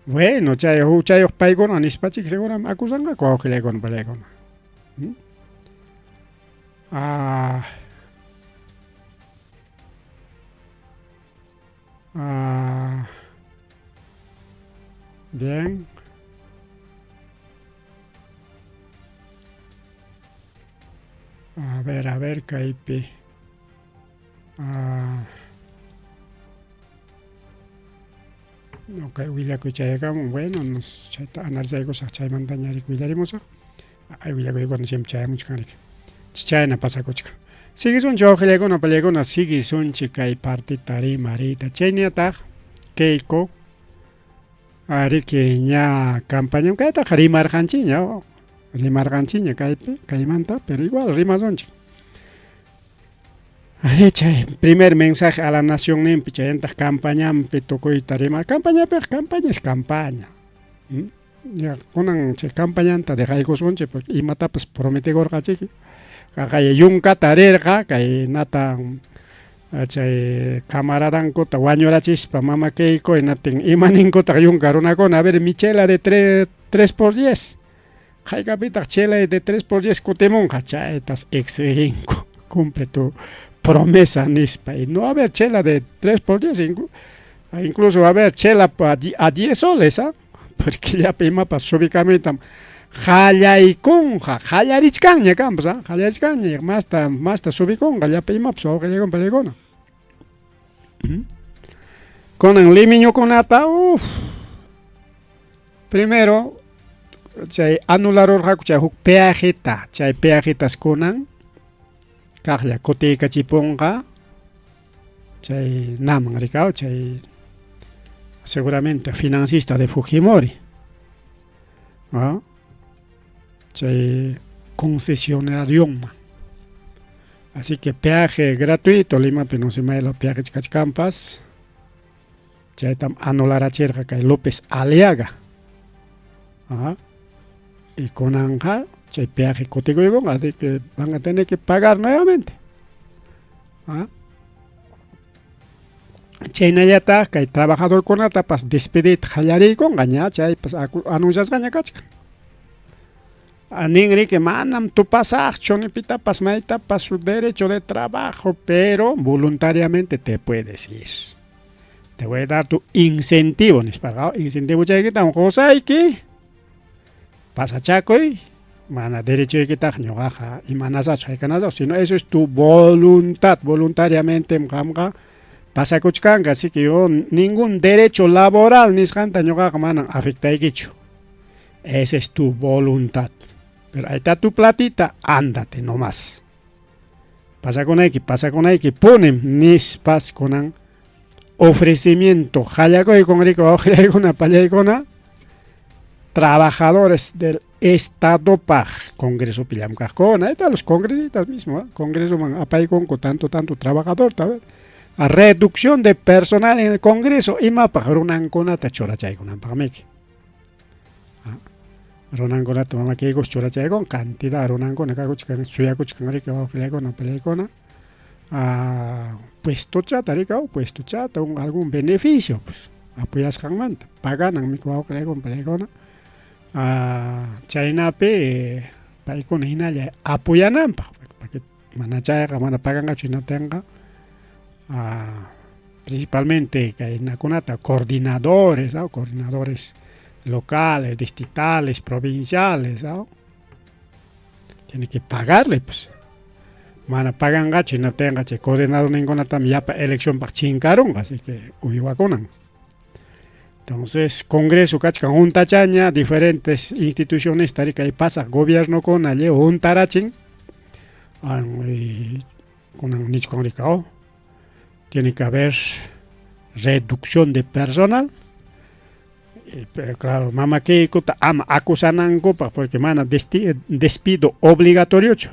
bueno, chay huchayuq paykuna nispachik seguramente acusanqaku wawqillaykuna pallaykuna. Bien. A ver, kaypi. Ok, willakuy chayakamun, bueno, nos chayta analizaykusaq chaymantaña riki willarimusaq. Ay, willakuykuna siempre chayamuchkan riki. Chayna pasakuchkan. Siguisunchik wawqillaykuna pallaykuna, siguisunchik kay partita rimariyta. Chayñataq Keiko riki ña campaña kaytaqa rimarqanchikña, rimarqanchikña kaypi, kaymanta, pero igual rimasunchik. Ari chay primer mensaje a la nación nimpi chayantaq campañanpi tukuyta rimar. Campañapiqa campaña es campaña. Ya kunan chay campañanta dejaykusunchik porque imatapas prometekurqachiki. Kay yunkata rirqa kay nata chay camaradankuta wañurachispa mama Keiko hinaptin imaninkutaq yunka runakuna, a ver mi chela de 3 por 10. Haykapitaq chela de 3 por 10 kutimunqa chaytas exiginku, cumple tu promesa nispa. Y no va a haber chela de 3 por 10, incluso va a haber chela a 10 soles, ¿ah? Porque ya imapas subikamitam qallaykunqa, qallarichkanña kanpas, ¿ah? Qallarichkanña, masta subikunqa llapa imapas wawqillaykuna pallaykuna. Kunan limiñukunata, uff. Primero, chay anularurqaku chay huk peajeta, chay peajetas kunan kaqlla kutiykachipunqa chay naman rikaw, chay seguramente financista de Fujimori, ¿no? Chay concesionarionman. Así que peaje gratuito, Limapi no se mayla peaje kachkampas, chaytam anularachirqa kay López Aliaga. Ajá. Y kunanja chay peaje kutikuykunqa, así que van a tener que pagar nuevamente. ¿Ah? Chaynallataq kay trabajadorkunatapas despediyta qallariykunqa ña chaypas anunciasqaña kachkan. Ninri que manam tupasaqchu ni pitapas maytapas su derecho de trabajo, pero voluntariamente te puedes ir. Te voy a dar tu incentivo, nispaqa, incentivo chaykitam qusayki, pasachakuy, Mana derechoykitaq ñuqaqa imanasachu haykanasachu, sino eso es tu voluntad, voluntariamente qamqa pasakuchkanki, así que yo ningún derecho laboral nisqanta ñuqaqa manan afectaykichu. Esa es tu voluntad. Pero ahí está tu platita, ándate nomás. Pasakunayki, pasakunayki punim nispas kunan ofrecimiento qallakuykun riki wawqillaykuna pallaykuna trabajadores del Estadopaq Congresopi llamkaqkuna, ahí están los congresistas mismo, ¿eh? Congresoman apaykunku tanto tanto trabajadorta, a ver. A reducción de personal en el Congreso imapaq runankunata churachaykunanpaqmiki. Runankunata mama Keikos churachaykun cantidad runankuna kakuchkan suyakuchkan riki wawqillaykuna pallaykuna puestochata riki puestochata un algún beneficio pues apoyasqanmanta paganan miki wawqillaykuna pallaykuna chaynapi paykuna hinalla apoyananpaq mana chayqa mana paganqachu hinaptinqa principalmente kaynakunata coordinadores, ¿no? Coordinadores locales, distritales, provinciales, ¿no? Tiene que pagarle, pues. Mana paganqachu hinaptinqa chay coordinadorninkunatam llapa eleccionpaq chinkarunqa, así que uywakunan. Entonces, Congreso kachkan huntachaña, diferentes instituciones kay pasaq gobiernokuna lliw huntarachin. Kunan nichkan rikao, tiene que haber reducción de personal. Pero claro, mama Keikota ama acusanankupaq porque mana despido obligatoriochu.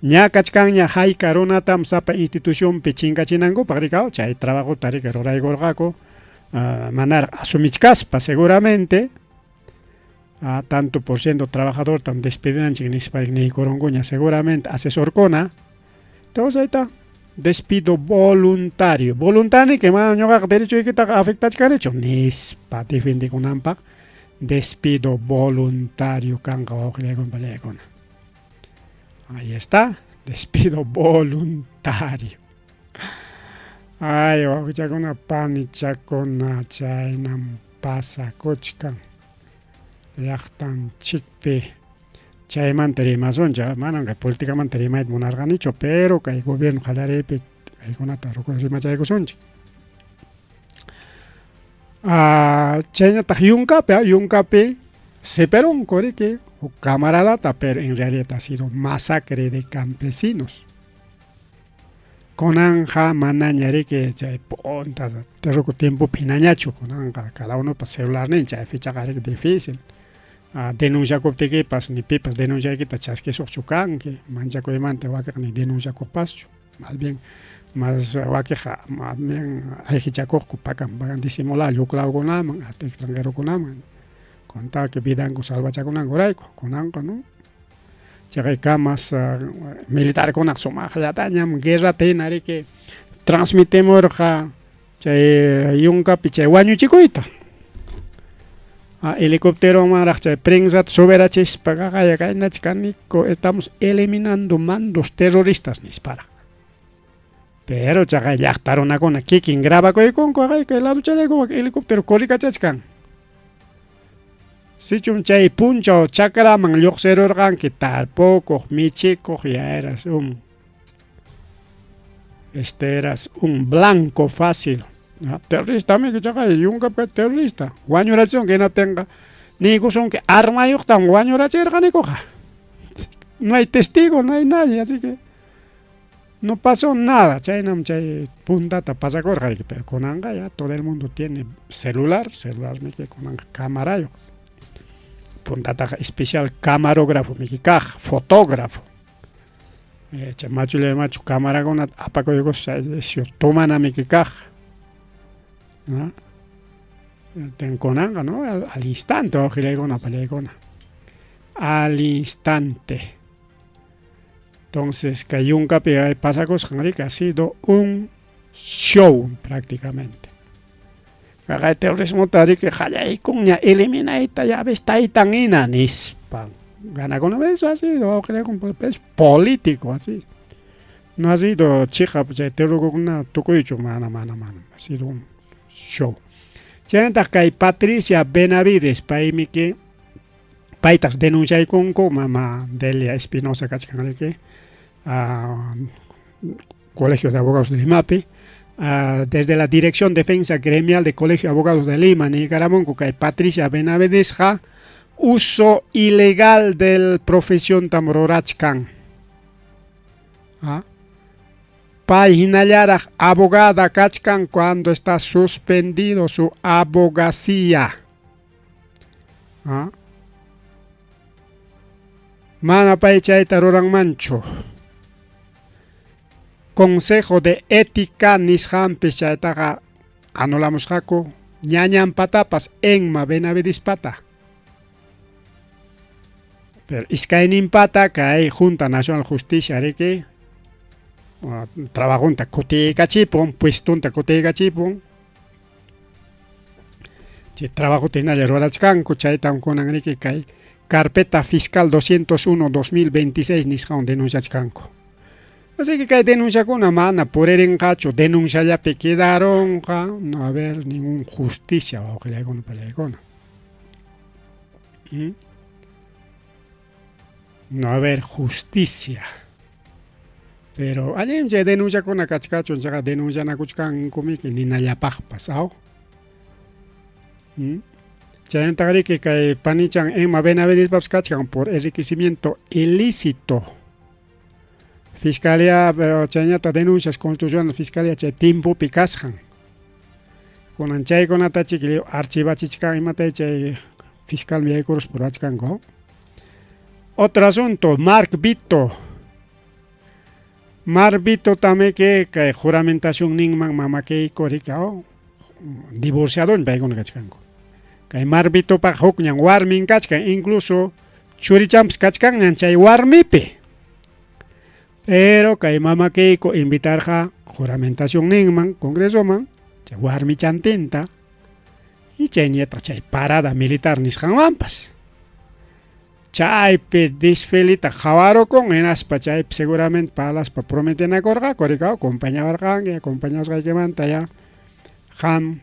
Ña kachkanña hayka runatam sapa institucionpi chinkachinankupaq rikao, chay trabajota rika ruraykurqaku manaraq asumichkaspa seguramente tanto por ciento trabajador tam despedinanchik nispa niykurunkuña seguramente asesorkuna. Entonces ahí está. Despido voluntario. Voluntario que mana ñuqaqa derechoykitaqa afectachkanichu nispa defendekunanpaq despido voluntario kanqa wawqillaykuna pallaykuna. Ahí está, despido voluntario. Ay, wawqichakuna panichakuna chaynam pasakuchkan llaqtanchikpi. Chaymanta rimasunchik, manam kay políticamanta rimayta munarqanichu, pero kay gobierno qallariypi kaykunata rimachaykusunchik. Chaynataq yunkapi, yunkapi siperunku riki huk camaradata, pero en realidad ha sido masacre de campesinos. Kunanja manaña riki chay punta terruku tiempopi hinañachu, kunanqa cada unopa celularnin chay fechaqa riki difícil. Denunciakuptikipas ni pipas denunciaykita chaskisuqchu kanki, manchakuymanta wakiqa ni denunciakuqpaschu, más bien más wakiqa más bien ayqichakuqku pakan pakan disimular huk lawkunaman hasta extranjerokunaman con tal que vidanku salvachakunankurayku, kunanqa no. Chaqaykamas militarkunaqa sumaqllatañam guerrata hina riki transmitimurqa chay yunkapi chay wañuchikuyta. Helicópteromanraq chay prensata suberachispa qaqaya kaynachik kaniku estamos eliminando mandos terroristas nisparaq. Pero chaqay llaqta runakuna kikin grabakuykunku qaqay kay ladochallaykuma helicóptero corrikachachkan. Sichum chay punchaw chakraman lluqsirurqanki tarpukuq, michikuq, ya eras un eras un blanco fácil. Terrorista miki chaqay yunkapi terrorista. Wañurachunki hinaptinqa niykusunki armayuqtam wañurachirqanikuqa. No hay testigo, no hay nadie, así que no pasó nada. Chaynam chay puntata pasakurqa, pero kunanqa ya todo el mundo tiene celular, celular miki kunanqa camarayuq. Puntataqa especial camarógrafo miki kaq, fotógrafo. Chay machulla machu camarakunata apakuykuspa tomana miki kaq. ¿No? Kunanqa, ¿no? Al instante, wawqillaykuna pallaykuna. Al instante. Entonces, kay yunkapi pasakusqan riki ha sido un show prácticamente. Kaqay terrorismota riki qallaykunña eliminayta ya ves taytan hina nispa. Ganakuna eso ha sido wawqillaykuna es político así. No ha sido chiqap chay terrorkuna tukuychu mana mana mana. Ha sido un show. Chaynataq kay Patricia Benavides paymiki Paytas denunciaykunku mama Delia Espinosa kachkan riki Colegio de Abogados de Limapi. Desde la Dirección Defensa Gremial de Colegio de Abogados de Lima, niykaramunku kay Patricia Benavidesqa uso ilegal del profesiontam rurachkan. Pay hinallaraq abogada kachkan cuando está suspendido su abogacía. Mana pay chayta ruranmanchu. Consejo de Ética nisqanpis chaytaqa anulamusqaku ñañanpatapas Enma Benavidispata. Pero iskayninpata kay Junta Nacional Justicia riki trabajunta kutiykachipun, puestunta kutiykachipun. Chay trabajota hinalla rurachkanku, chaytam kunan riki kay Carpeta Fiscal 201-2026 nisqawan denunciachkanku. Así que kay denunciakuna mana puririnqachu, denunciallapi quedaronqa, no va a haber ningún justicia wawqillaykuna pallaykuna. No va a haber justicia. Pero allinmi chay denunciakuna kachkachun, chayqa denuncianakuchkankumiki ninallapaqpas, aw? Chaynataqriki kay panichan Emma Benavidespapas kachkan por enriquecimiento ilícito. Fiscalía, pero chaynata denuncias constitucional fiscalía chay timpupi kasqan. Kunan chaykunata chiki lliw archivachichkan imatay chay fiscal yaykuruspa rurachkanku. Otro asunto, Mark Vito. Mark Vito también kay juramentación ninman mama Keiko riki, divorciado paykuna kachkanku. Kay Mark Vitopaq hukñan warmin kachkan, incluso churichanpas kachkanñan chay warmipi. Pero kay mama Keiko invitarqa juramentación ninman, congresoman, chay warmichantinta, y chay ñetaq chay parada militar nisqanwanpas. Chaypi desfilita qhawarukun, hinaspa chaypi seguramente palaspa prometenakurqaku, riki, acompañawarqanki, acompañasqaykimanta ya qam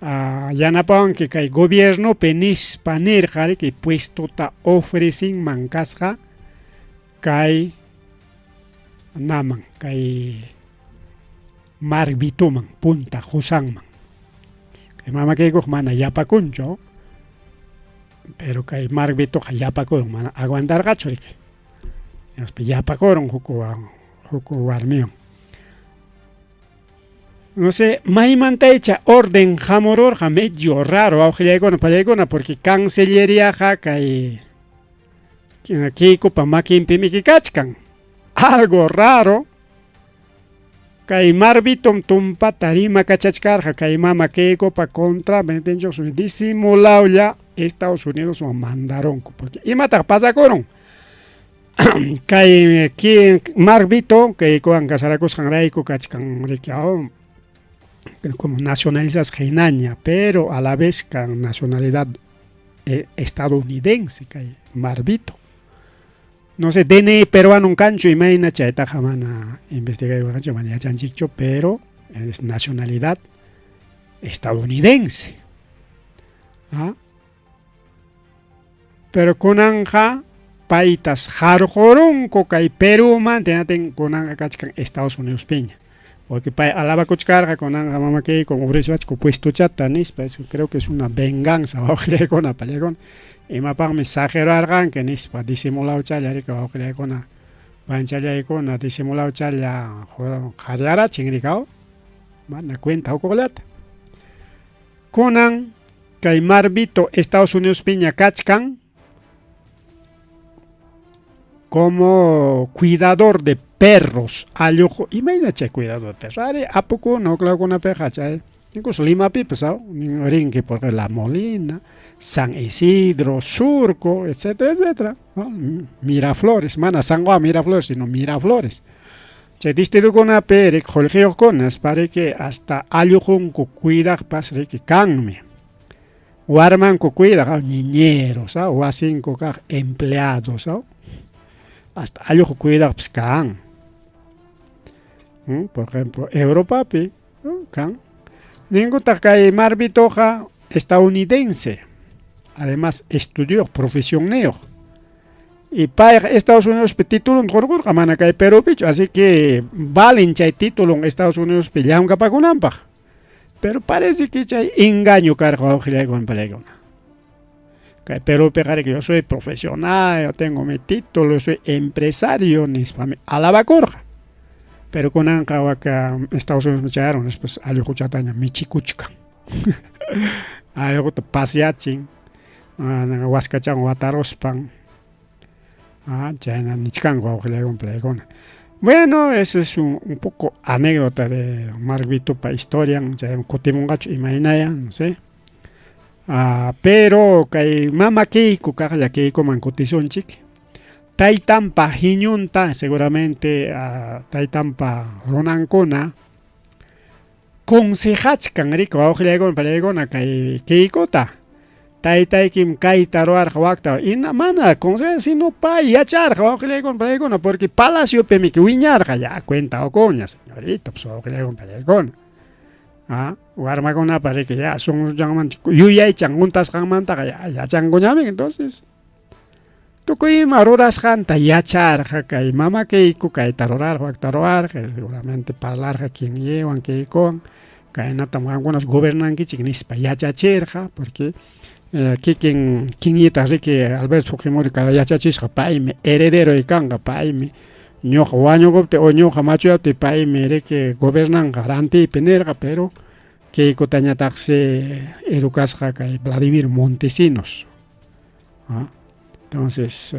yanapawanki kay gobiernopi nispa nirqa, riki, puestota ofrecinman kasqa kay naman, kay Mark Vitoman, punta qusanman. Kay mama Keikoqa mana yapakunchu, pero kay Mark Vitoqa yapakurun, mana aguantarqachu riki. Hinaspa yapakurun huk warmiwan. No sé, maymantaycha orden hamururqa medio raro wawqillaykuna pallaykuna, porque cancilleriaqa kay Keikopa makinpimiki kachkan. Algo raro. Kay Marvitom tumpata rimakachachkarqa kay mama Keikopa contra, disimulawlla Estados Unidos mandaronku. Porque imataq pasakurun? Kay Mark Vito, Keikowan casarakusqanrayku kachkan riki, como nacionalizasqa hinaña, pero a la vez kan nacionalidad estadounidense kay Mark Vito. No sé, DNI peruano kanchu imayna chaytaqa mana investigaykurqanchu, mana yachanchikchu, pero es nacionalidad estadounidense. Pero kunanja paytas harqurunku kay Perúman, tinatin kunanqa kachkan Estados Unidos piña. Porque pay alabakuchkarqa kunanqa mama Keiko ofreciwachku puestochata nispa, eso creo que es una venganza wawqillaykuna pallaykuna. Imapaqmi saqirarqanki nispa disimulawchalla riki wawqillaykuna panchallaykuna disimulawchalla qharyarachin rikaw, mana cuenta hukuqllata. Kunan kay Marvito Estados Unidos piña kachkan como cuidador de perros, alluqu, imayna chay cuidador de perros, ari apukuna huklawkunapiqa chay, incluso Limapipas rinki porque La Molina, San Isidro, Surco, etcétera, etcétera, ¿no? Miraflores, mana San Juan Miraflores, sino Miraflores. Chay distritukunapi riki qullqiyuqkunas parece hasta alluqunku cuidaqpas riki kanmi. Warmanku cuidaq, niñeros, wasinku kaq empleados, hasta alluqu cuidaqpas kan. Por ejemplo, Europapi, kan. Ninkutaq kay Marvitoqa estadounidense. Además estudioyuq, profesionniyuq. Y payqa Estados Unidospi titulonta hurqurqa, mana kay Perupichu, así que valen chay titulon Estados Unidospi llamkapakunanpaq. Pero parece que chay engaño karqa wawqillaykuna palaykuna. Kay Perupiqa riki yo soy profesional, yo tengo mi título, yo soy empresario nispami alabakurqa. Pero kunanqa waka Estados Unidosman chayarun nispas allquchataña michikuchkan. Allquta paseachin, waskachawan wataruspan. Chayna nichkanku wawqillaykuna palaykuna. Bueno, ese es un poco anécdota de Mark Vitopa historian, chay kutimunqachu imaynaya, no sé. Pero kay mama Keiko kaqlla Keikoman kutisunchik. Taytanpa hiñunta seguramente taytanpa runankuna consejachkan riki wawqillaykuna palaykuna kay Keikota. Taytaykim kayta ruwarqa wakta ina mana conseja sino pay yacharqa wawqillaykuna palaykuna porque palaciopimi wiñarqa ya cuenta ukunña señorita pues wawqillaykuna palaykuna. Warmakunapa riki ya sunquchanmanta yuyaychan huntasqanmantaqa ya yachankuñami entonces tukuy ima rurasqanta yacharqa kay mama Keiko kayta rurarqa wakta ruwarqa seguramente parlarqa Kinyewan Keikowan kaynatam qamkunas gobernankichik nispa yachachirqa porque kikin Kinyita riki Alberto Fujimori kada yachachisqa paymi heredero kanqa paymi ñuqa wañukuptiy o ñuqa machuyaptiy paymi riki gobernanqa rantiypi nirqa pero Keikotañataqsi educasqa kay Vladimir Montesinos. Entonces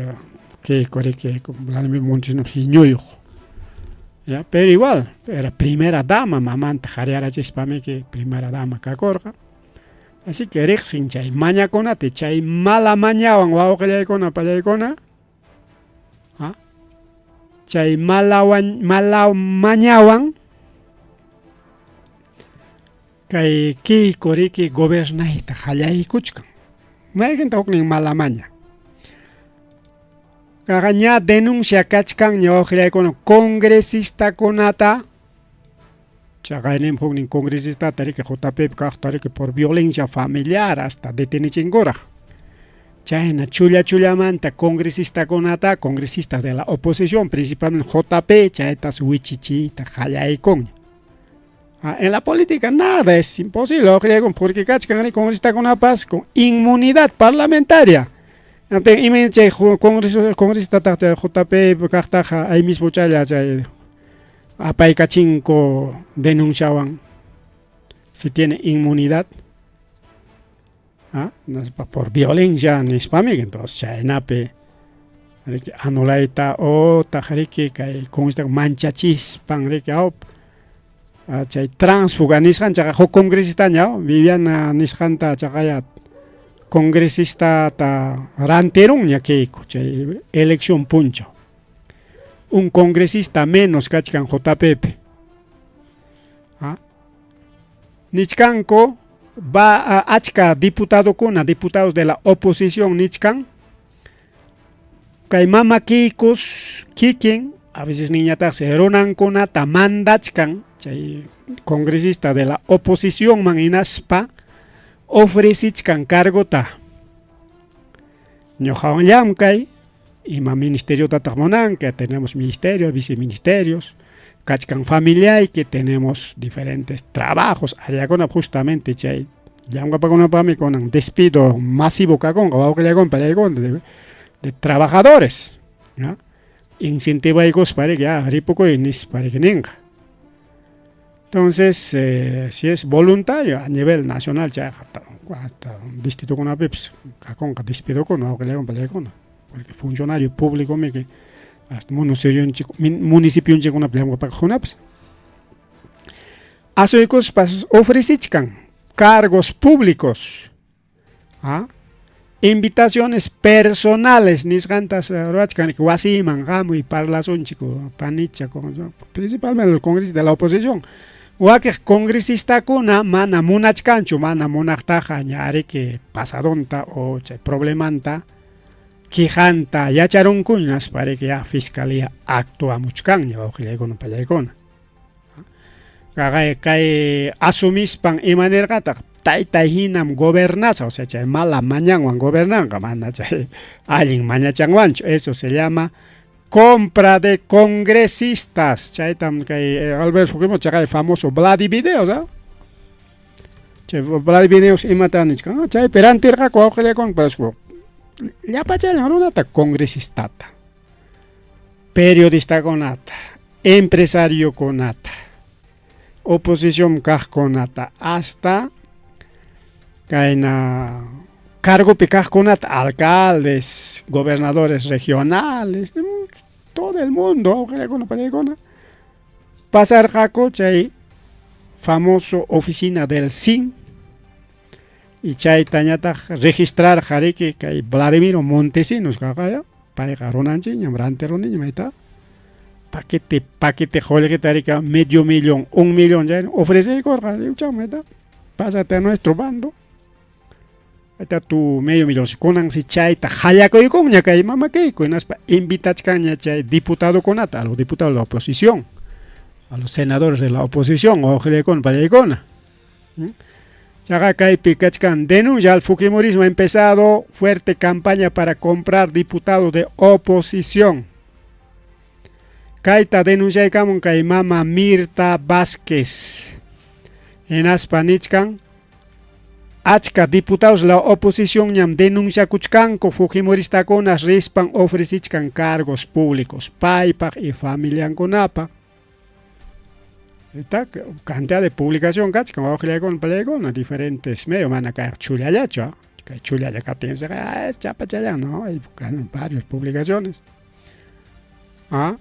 Keiko riki Vladimir Montesinos hiñuyuq. Ya, pero igual era primera dama mamanta qariyarachispamiki primera dama kakurqa. Así que riqsin chay mañakunata chay mala mañawan wawqillaykuna pallaykuna chay mala mañawan kay Keiko riki gobernayta qallaykuchkan. Mayqinta huknin mala maña. Kaqa ña denuncia kachkan ña wawqillaykuna congresistakunata chaqayninpi huknin congresistata riki JP kaqta riki por violencia familiar hasta detenichinkuraq. Chayna chulla chullamanta congresistakunata, congresistas de la oposición, principalmente JP, chaytas wichichiyta qallaykunña. En la política nada es imposible, porque kachkan congresistakunapas con inmunidad parlamentaria. Chay congresista JP kaqtaqa ahí mismo chaylla chay apaykachinko denunciawan si tiene inmunidad por violencia nispami entonces chaynapi riki anulayta otaq riki kay congresista manchachispan riki chay tránsfuga nisqan chaqa huk congresistaña Viviana nisqanta chaqaya congresistata rantirunña Keiko chay elección punchaw. Un congresista menos kachkan JPP. Nichkanku va achka diputadokuna, diputados de la oposición nichkan kay mama Keikos kikin a veces niñataqsi runankunata mandachkan chay congresista de la oposición man hinaspa ofrecichkan cargota. Ñuqawan llamkay ima ministeriotataq munanki, tenemos ministerios, viceministerios, kachkan familiayki, tenemos diferentes trabajos, áreakuna justamente chay llamkapakunapaqmi kunan despido masivo kakunqa wawqillaykuna pallaykuna de trabajadores, ¿no? Incentivaykuspa riki ya ripukuy nispa riki ninqa. Entonces, si es voluntario a nivel nacional chayqa hasta distritokunapipas kakunqa despidokuna wawqillaykuna pallaykuna porque funcionario público miki hasta municipionchikkunapi llamkapakuqkunapas. Asuykuspas ofrecichkan cargos públicos, invitaciones personales nisqantas ruwachkan wasiyman hamuy parlasunchik panicha, principalmente el congreso de la oposición. Wakiq congresistakuna mana munachkanchu, mana munaqtaqa ña riki pasadonta o chay problemanta quejanta yacharunkuñas parece ya fiscalía actuamuchkanña wawqillaykuna pallaykuna. Kay kay asumispan imanirqataq taytay hinam gobernasaq, o sea chay mala mañanwan gobernanqa, mana chay allin mañachanwanchu. Eso se llama compra de congresistas. Chaytam kay eh, Alberto Fujimori chaqay famoso Vladivideos, ¿ah? Chay Vladivideos imata nichkan, ah, chaypi rantirqaku wawqillakuna, pues llapachallan runata congresistata, periodistakunata, empresariokunata, oposición kaqkunata, hasta kayna cargopi kaqkunata, alcaldes, gobernadores regionales, todo el mundo, wawqillakuna, pallaykuna, pasarqaku chay famoso oficina del SIN y chaytañataq registrarqa riki kay Vladimiro Montesinos kaqaya, payqa runanchikñam, rantiruniñam mayta paquete paquete qullqita riki medio millón, un millón chay ofreceykurqa lliwchan mayta, pásate a nuestro bando. Ayta tu medio millón kunansi chayta qallakuykunña kay mama Keiko hinaspa invitachkanña chay diputadokunata, a los diputados de la oposición, a los senadores de la oposición, wawqillaykuna pallaykuna. Chaqa kaypi kachkan denuncia al fujimorismo ha empezado fuerte campaña para comprar diputados de oposición. Kayta denunciaykamun kay mama Mirta Vázquez. Hinaspa nichkan achka diputados la oposición ñam denunciakuchkanku fujimoristakuna rispan ofrecichkan cargos públicos paypaq y familiankunapaq. Está cantidad de publicación kachkan wawqillaykuna pallaykuna diferentes medios mana kay chullallachu, ¿ah? Kay chullalla kaptin ah, es chapachallan, no, hay varias publicaciones. ¿Ah?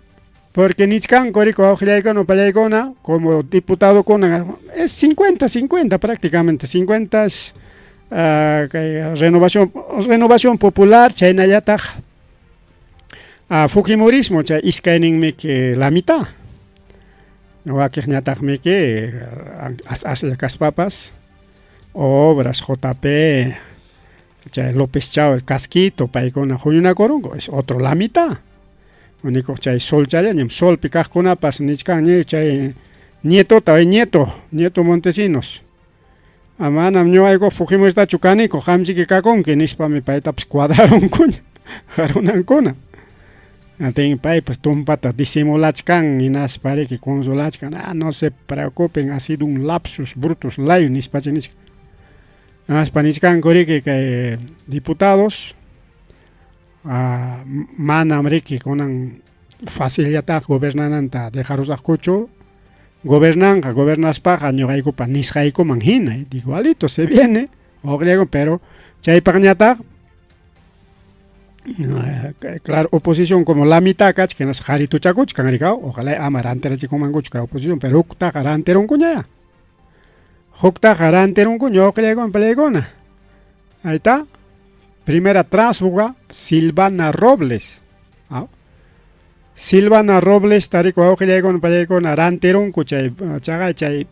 Porque nichkanku riku wawqillaykuna pallaykuna como diputadokuna es 50-50 prácticamente, 50 es kay renovación, renovación popular chaynallataq fujimorismo chay iskayninmi la mitad. Wakiqñataqmiki as aslla kaspapas obras JP chay López Chao el casquito paykuna huñunakurunku es otro la mitad. Único chay solchallañam solpi kaqkunapas nichkanña chay nietota nieto, nieto Montesinos. Manam ñuqayku fujimoristachu kaniku qamchiki kakunki nispami paytapas cuadrarunkuña runankuna. Atin paypas tumpata disimulachkan hinaspa riki consolachkan, ah no se preocupen, ha sido un lapsus brutus layo nispacha nichkan. Hinaspa nichkanku riki kay diputados manam riki kunan facillataq gobernananta dejarusaqkuchu, gobernanqa gobernaspaqa ñuqaykupa nisqaykuman hina, igualito se viene, pero chaypaqñataq claro, oposición como la mitad kachkan hinaspa qarituchakuchkan rikaw, ojalá ama rantirachikunmankuchu kay oposición, pero huktaqa rantirunkuña. Huktaqa rantirunkuña wawqillaykuna pallaykuna. Ahí está. Primera tránsfuga, Silvana Robles. ¿Ah? Silvana Robles tariku wawqillaykuna pallaykuna rantirunku chay chaqay chay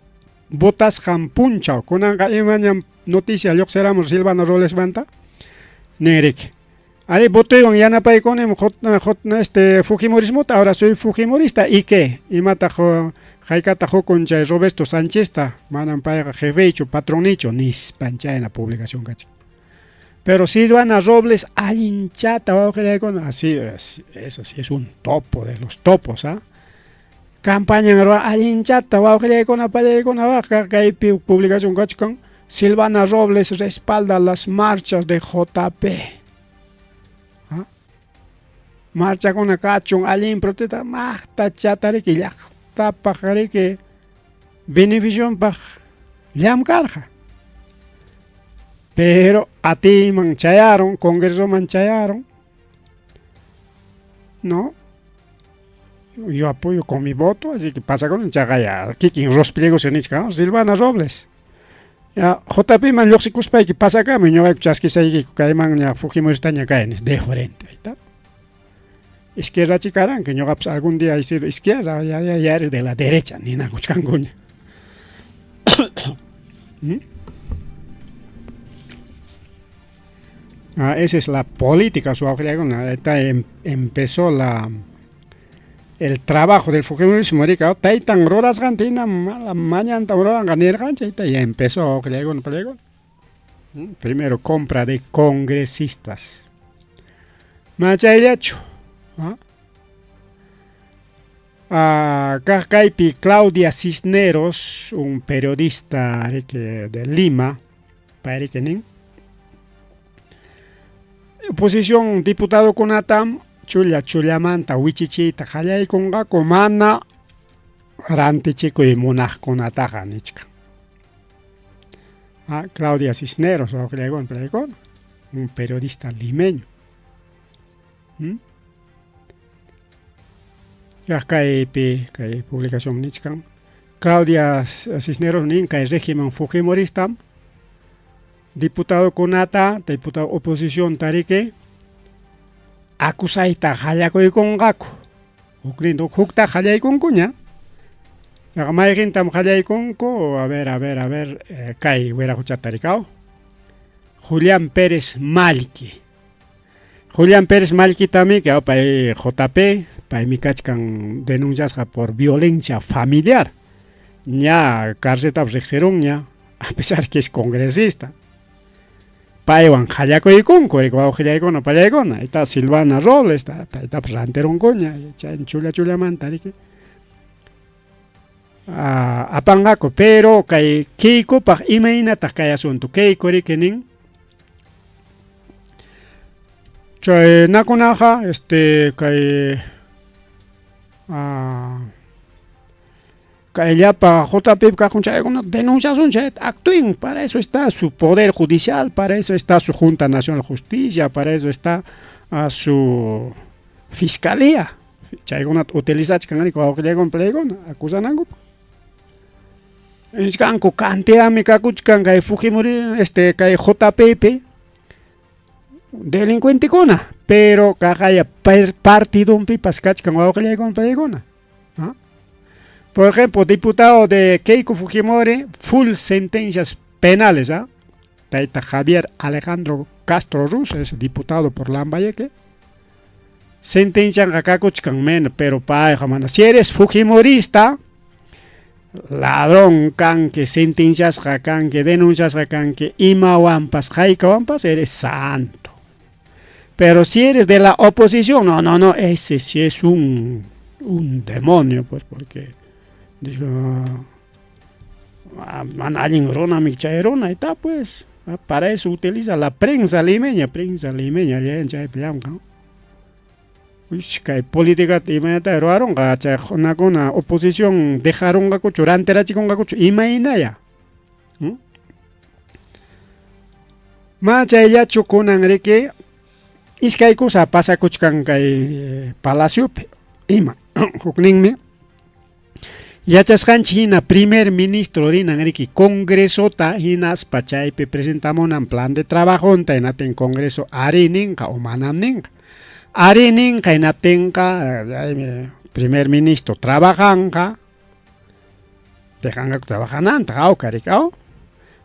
votasqan punchaw. Kunanqa imañam noticia lluqsiramun Silvana Roblesmanta? Ninriki. Ari votoywan yanapaykunim este fujimorismota, ahora soy fujimorista y qué? Imataq haykataq hukun chay Roberto Sánchezta, manam payqa jefeychu, patronnichu nispan chayna publicación kachkan. Pero Silvana Robles allinchata wawqillaykuna, así es, eso sí es un topo de los topos, ¿ah? Campaña allinchata wawqillaykuna pallaykuna kaypi publicación kachkan Silvana Robles respalda las marchas de JP. ¿Ah? Marchakuna kachun allin protesta maqta chatariki llaqtapaq riki beneficionpaq llamkarqa. Pero atiyman chayaron, congresoman chayaron. No. Yo apoyo con mi voto, así que pasa con chaqaya kikin Rospliego nichkan Silvana Robles. Ya JP man lluqsikuspayki pasakamuy ñuqayku chaskisaykiku kayman ña fujimoristaña kayni de frente, ahí está. Izquierda chikaranki ñuqapas algún día he sido izquierda, ya, ya, ya eres de la derecha, ninakuchkankuña. ¿Mm? Ah, esa es la política su empezó la El trabajo del fujimorismo rika taytan rurasqanta hina mala mañantam ruranqa nirqan chayta y empezó wawqillaykuna palaykuna. Primero compra de congresistas. Mana chayllachu. Ah, kaq kaypi Claudia Cisneros, un periodista de Lima, pay nin. Oposición diputadokunatam chulla chullamanta wichichiyta qallaykunqaku mana rantichikuy munaqkunataqa nichkan. Ah, Claudia Cisneros, un periodista limeño. Kaypi kay publicación nichkan. Claudia Cisneros nin kay régimen fujimorista diputadokunata, diputado oposición tarike acusayta qallakuykunqaku. Huknin hukta qallaykunkuña. Mayqintam qallaykunku, a ver, a ver, a ver, kay wiraquchata rikaw. Julián Pérez Mallqui. Julián Pérez Mallquitami, que pay JP, paymi kachkan denunciasqa por violencia familiar. Ña cárceltapas riqsirunña, a pesar que es congresista. Paywan qallakuykunku, wawqillaykuna pallaykuna. Ahí Silvana Robles, paytapas rantirunkuña, chay chulla chullamanta riki. Apanqaku, pero kay Keikopaq imaynataq kay asunto. Keiko riki nin chay nakunaqa este kay kay llapa JP kaqun chaykuna denunciasun chayta actúen, para eso está su poder judicial, para eso está su Junta Nacional de Justicia, para eso está su fiscalía. Chaykunata utilizachkan ari wawqillaykuna palaykuna acusanankupaq. Nichkanku canteami kakuchkan kay Fujimori este kay JPP delincuentekuna, pero kaqaya partidunpipas kachkan wawqillaykuna palaykuna. Por ejemplo, diputado de Keiko Fujimori, full sentencias penales, ¿ah? Tayta Javier Alejandro Castro Ruz, es diputado por Lambayeque. Sentencianqa kakuchkan menos, pero payqa mana. Si eres fujimorista, ladrón kanki, sentenciasqa kanki, denunciasqa kanki, imawanpas, haykawanpas, eres santo. Pero si eres de la oposición, no, no, no, ese sí es un demonio, pues, porque dijo, mana allin runami chay runa, está pues, para eso utiliza la prensa limeña, chaypi llamkan. Kay políticata imaynata ruwarunqa chay runakuna oposición dejarunqakuchu rantirachikunqakuchu imaynaya. Ma chayllachu kunan riki iskay kusa pasakuchkan kay palaciopi ima hukninmi yachasqanchik hina primer ministro rinan riki congresota hinaspa chaypi presentamunan plan de trabajonta hinaptin congreso ari ninqa o manam ninqa. Ari ninqa hinaptinqa primer ministro trabajanqa dejanqaku trabajananta hawka riki aw.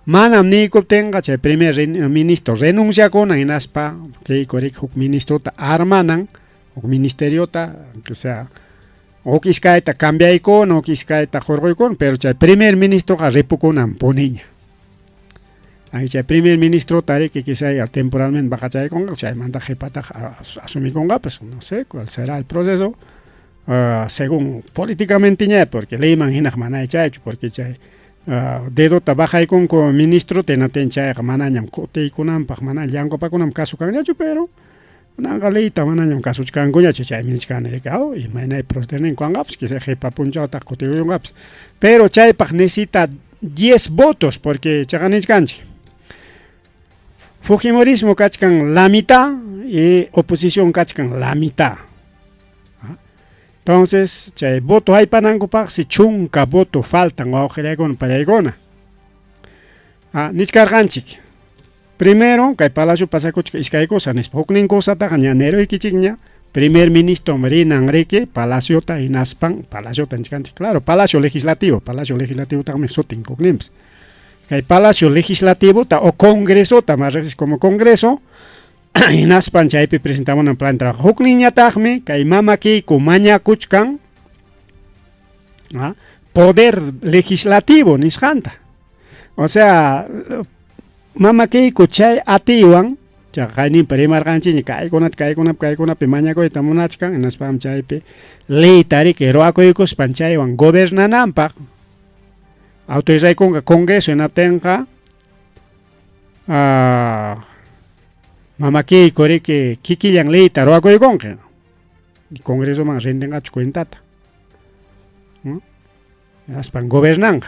Manam niykuptinqa chay primer ministro renunciakunan hinaspa Keiko riki huk ministrota armanan huk ministeriota aunque sea huk iskayta cambiaykuna huk iskayta hurquykuna pero chay primer ministroqa ripukunanpuniña. Ay chay primer ministrota riki quizá temporalmente baqachaykunqa chaymanta qhipataq asumikunqapas no sé cuál será el proceso según políticamente ña porque leyman hinaq mana chaychu porque chay dedota bajaykunku ministro hinaptin chayqa manañam kutiykunanpaq mana llamkapakunanpaq kasu kanñachu pero kunanqa leyta manañam kasuchkankuñachu chaymi nichkani aw imaynay proceder kanqapas quizá qhipa punchawtaq kutiykunqapas pero chaypaq necesita 10 votos porque chaqa nichkanchik Fujimorismo kachkan la mitad y oposición kachkan la mitad. Entonces, chay voto haypanankupaqsi chunka voto faltan wawqillaykuna pallaykuna. Nichkarqanchik. Primero, kay palacio pasakuchka iskay cosa nispa. Huknin cosataqa ña niruykichikña. Primer ministro rinan riki palaciota hinaspan, palaciota nichkanchik, claro, palacio legislativo, palacio legislativo taqmi sutin hukninpas. Kay palacio legislativo ta o congresota, más reqsisqa como congreso, hinaspan chaypi presentamunan plan de trabajo. Hukninñataqmi kay mama Keiko mañakuchkan Poder legislativo nisqanta. O sea, mama Keiko chay atiywan chaqayninpa rimarqanchikña kaykunata kaykunapi kaykunapi mañakuyta munachkan hinaspam chaypi leyta riki ruwakuykuspan chaywan gobernananpaq autorizaykunqa congreso hinaptinqa mama Keiko riki kikillan leyta ruwakuykunqa congresoman rintinqachu cuentata Hinaspan gobernanqa.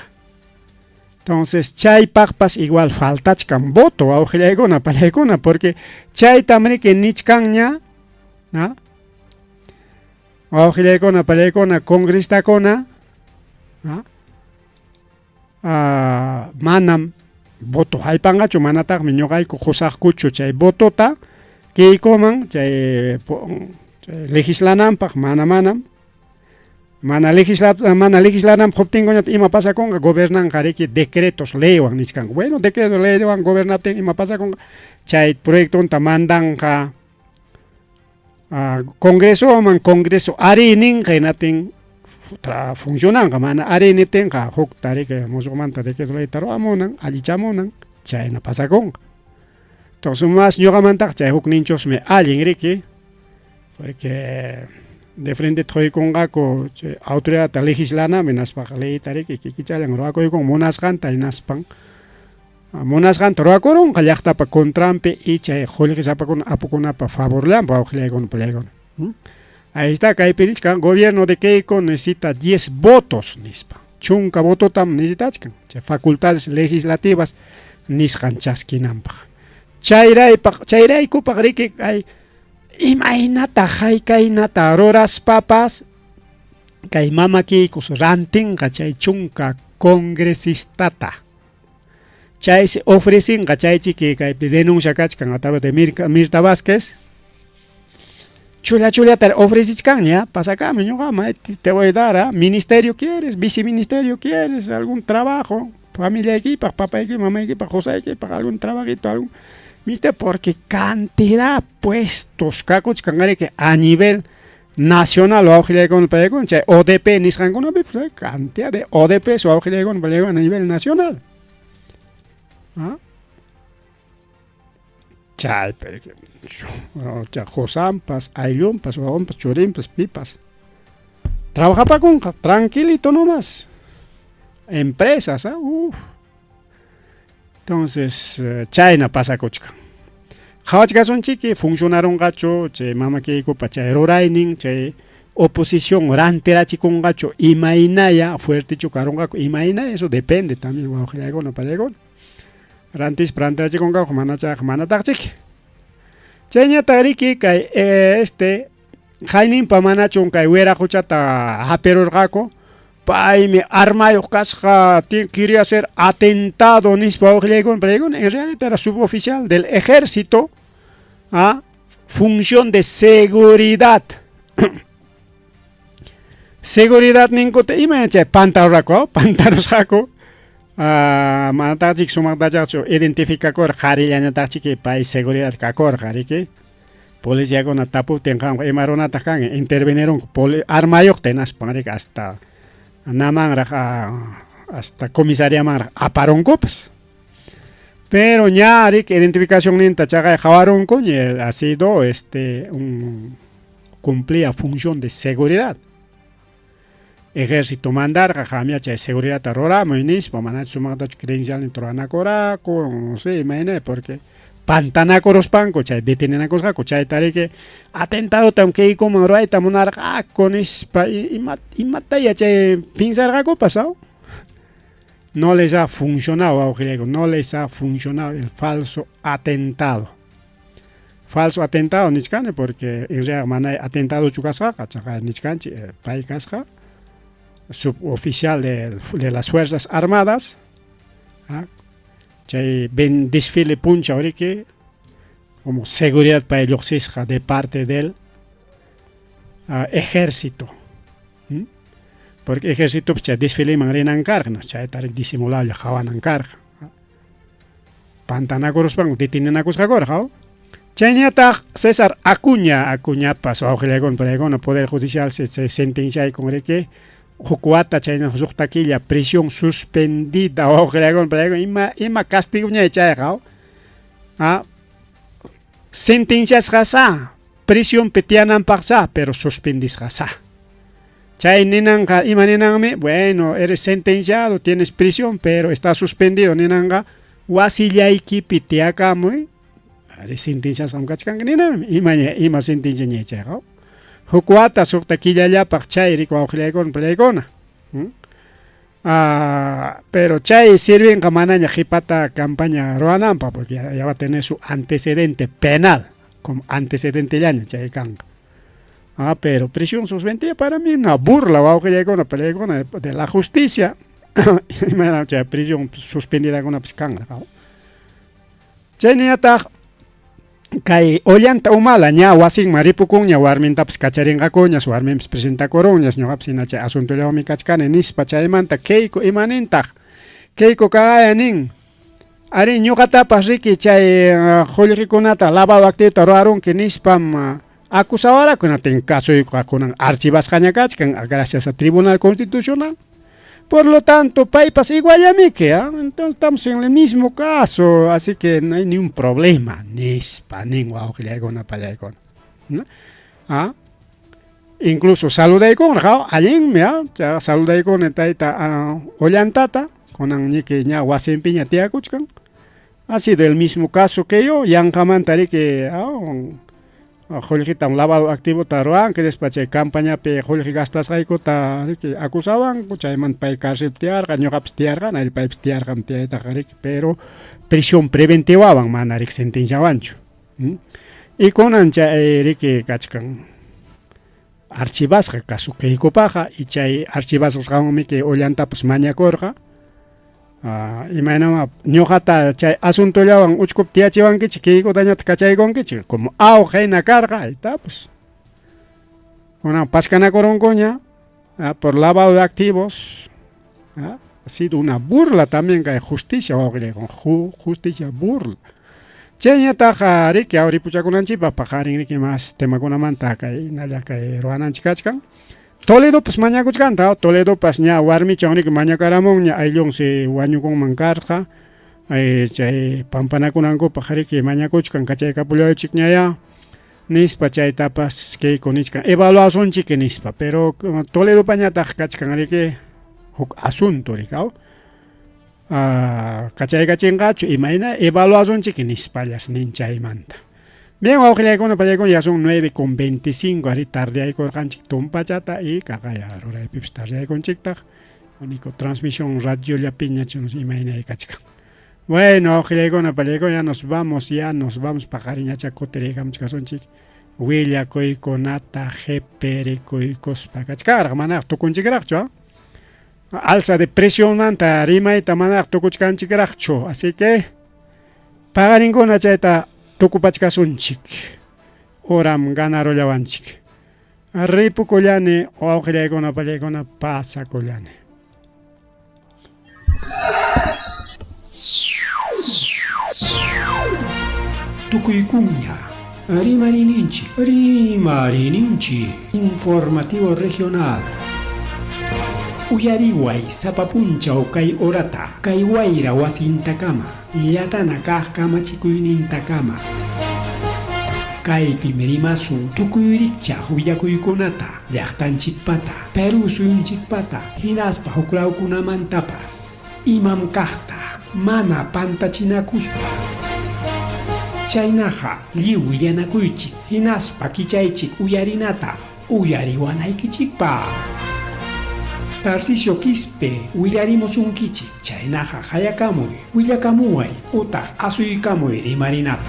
Entonces, chaypaqpas igual faltachkan voto, wawqillaykuna, pallaykuna, porque chaytam riki nichkanña, ¿no? Wawqillaykuna, pallaykuna, congresistakuna, ¿no? Ah, manam voto haypanqachu, manataqmi ñuqayku qusaqkuchu chay votota Keikoman chay, chay legislananpaq, mana manam. Mana legisla mana legislananpaq quptinkuñataq ima pasakunqa gobernanqa riki decretos leywan nichkanku. Bueno, decretos leywan gobernaptin ima pasakunqa chay proyectonta mandanqa congresoman, congreso arí ninqa hinaptin funcionanqa, mana arí niptinqa hukta riki musuqmanta decreto leyta ruwamunan, allichamunan, chayna pasakunqa. Entonces más ñuqamantaqa chay hukninchusmi allin riki, porque de frente quykunqaku chay autoridadta legislanami hinaspaqa leyta riki kikichallan ruwakuykun munasqanta hinaspan munasqanta ruwakurunqa llaqtapa contranpi y chay qullqisapakuna apukunapa favorllanpa wawqillaykuna pallaykuna. Ahí está, kaypi nichkan gobierno de Keiko necesita 10 votos nispa. Chunka vototam necesitachkan chay facultades legislativas nisqan chaskinanpaq. Chayraypaq chayraykupaq riki kay imaynata haykaynata ruraspapas kay mama Keikos rantinqa chay chunka congresistata. Chaysi ofrecinqa chay chiki kaypi denuncia kachkan a través de Mirka, Mirta Vázquez. Chulla chullata ofrecichkanña, pasakami ñuqama, te voy a dar, ¿ah? Ministerio quieres, viceministerio quieres, algún trabajo, familiaykipaq, papaykipaq, mamaykipaq, qosaykipaq, algún trabajito, algún ministerio, porque cantidad puestos kakuchkan riki a nivel nacional wawqillaykuna paykuna chay ODP nisqankunapi pues, cantidad de ODP wawqillaykuna paykuna a nivel nacional. ¿Ah? Chaypi qosanpas, ayllunpas, wawanpas, churinpas, pipas. Trabajapakunqa, tranquilito nomás. Empresas, ¿ah? Uf. Entonces, chayna pasakuchkan. Qhawachkasunchiki funcionarunqachu chay mama Keikopa chay ruraynin, chay oposición rantirachikunqachu imaynaya fuertechu karunqaku imaynaya, eso depende también wawqillaykuna pallaykuna. Rantispa rantirachikunqaku mana chayqa manataqchiki. Chayñataq riki kay este hayninpa manachun kay wiraquchata hapirurqaku, paymi armayuq kasqa, quería hacer atentado nispa wawqillaykuna pallaykuna, en realidad era suboficial del ejército, ¿ah? Función de seguridad. Seguridad ninkuta ima chay pantarurqaku, pantarusqaku. Manataqchik sumaqtachaqchu identificakurqa qharillañataqchiki pay seguridad kakurqa riki. Policiakuna tapuptin qamqa ima runataq kanki intervenirunku armayuqta hinaspan riki hasta namanraq hasta comisariamanraq aparunkupas. Pero ña riki identificacionninta chaqay qhawarunku ha sido este un cumplía función de seguridad. Ejército mandarqa qamya chay seguridadta ruramuy nispa, manachu sumaqtachu credencialninta ruwanakuraku, no sé, imayna, porque pantanakuruspanku chay detenenakusqaku, chayta riki atentadotam Keikoman ruwayta munarqaku nispa, imataya chay pinsarqakupas, ¿no? No les ha funcionado, wawqillayku, no les ha funcionado el falso atentado. Falso atentado nichkani porque en realidad mana atentadochu kasqaqa, chaqa nichkanchik pay kasqa suboficial de las Fuerzas Armadas, ¿ah? Chay desfile punchaw riki como seguridad pay lluqsisqa de parte del ejército. Porque ejército chay desfileman rinan karqa, chayta disimulalla qawanan karqa. Pantanakuruspanku detenenakusqakurqa. Chayñataq César Acuña, Acuñapas wawqillaykuna pallaykuna Poder Judicial se sentenciaykun riki Huk wata chayna suqta killa prisión suspendida wawqillaykuna pallaykuna ima ima castigoñay chayqa ah sentenciasqasá prisionpi tiyananpaqsá pero suspendisqasá. Chay ninanqa ima ninanmi bueno eres sentenciado tienes prisión pero está suspendido ninanqa wasillaykipi tiyakamuy ari sentenciasqam kachkanki ninanmi imaña ima sentenciañay chayqa huk wata suqta killallapaq chay riki wawqillaykuna pallaykuna Ah, pero chay sirvinqa manaña qhipata campaña ruwananpaq porque ya, ya va a tener su antecedente penal como antecedentellaña chay kanqa. Ah, pero prisión suspendida para mí una burla wawqillaykuna pallaykuna de la justicia. Imayna chay prisión suspendidakunapas kanqa. Chayninataq kay Ollanta Humala ña wasinman ripukunña warmintapas kacharinqakuñas warminpas presentakurunñas ñuqapas hina chay asuntollawanmi kachkani nispa chaymanta Keiko imanintaq Keiko kaqaya nin arí ñuqatapas riki chay qullqikunata lavado activota ruwarunki nispam acusawaraku hinaptin casoyqa kunan archivasqaña kachkan gracias a Tribunal Constitucional. Por lo tanto, paypas iguallamiki, ¿ah? Entonces estamos en el mismo caso, así que no hay ni un problema, nispa nin wawqillaykuna pallaykuna. ¿No? ¿Ah? Incluso saludaykunraq, allinmi, ¿ah? Saludaykuni tayta Ollantata, kunan ñiki ña wasinpiña tiyakuchkan. Ha sido el mismo caso que yo, yanqamanta riki qullqitam lavado activota ruwanki nispa chay campañapi qullqi gastasqaykuta riki acusawanku chaymanta pay carcelpi tiyarqa ñuqapas tiyarqani paypas tiyarqam tiyaytaqa riki pero prisión preventivawan mana riki sentenciawanchu y kunan chay riki kachkan archivasqa caso Keikopaqqa y chay archivasqanwanmi Ollantapas mañakurqa imaynama ñuqata chay asuntollawan uchkupi tiyachiwankichik Keikotañataq kachaykunkichik como awqa hina karqa ahí pues kunan paskanakurunkuña por lavado de activos ha sido una burla también kay justicia wawqillaykuna justicia burla chayñataq riki ripuchakunanchikpaq paqarin riki mas temakunamanta kay hinalla kay ruwananchik kachkan Toledopas mañakuchkanta Toledopas ña warmichan riki mañakaramunña ayllunsi wañukunman karqa chay pampanakunankupaq riki mañakuchkan kachaykapullawaychikñayá nispa chaytapas Keiko nichkan evaluasunchik nispa pero Toledopañataq kachkan riki huk asunto riki kachaykachinqachu imayna evaluasunchik nispallas nin chaymanta. Bien, wawqillaykuna pallaykuna ya son 9:25 ari tardeyaykurqanchik tumpachata y kaqaya ruraypipas tardeyaykunchiktaq único transmisión radiollapiña imaynay kachkan. Bueno, wawqillaykuna pallaykuna ya nos vamos, ya nos vamos paqarinñacha kutiriykamuchkasunchik willakuykunata qhiperikuykuspa kachkaraq manaraq tukunchikraqchu alza de precionmanta rimayta manaraq tukuchkanchikraqchu así que paqarinkuna chayta tukupachkasunchik horam ganarullawanchik ripukullani wawqillaykuna pallaykuna pasakullani. Tukuykunña rimarininchik rimarininchik informativo regional. Uyariway sapa punchaw kay horata kay wayra wasintakama llatana kaq kamachikuynintakama. Kaypim rimasun tukuy rikchaq willakuykunata llaqtanchikpata Perú suyunchikpata hinaspa huklawkunamantapas imam kaqta mana pantachinakuspa. Chaynaqa lliw willanakuychik hinaspa kichaychik uyarinata uyariwanaykichikpaq. Tarcisio Quispe willarimusunkichik chaynaqa hayakamuy willakamuway utaq asuykamuy rimarinapaq.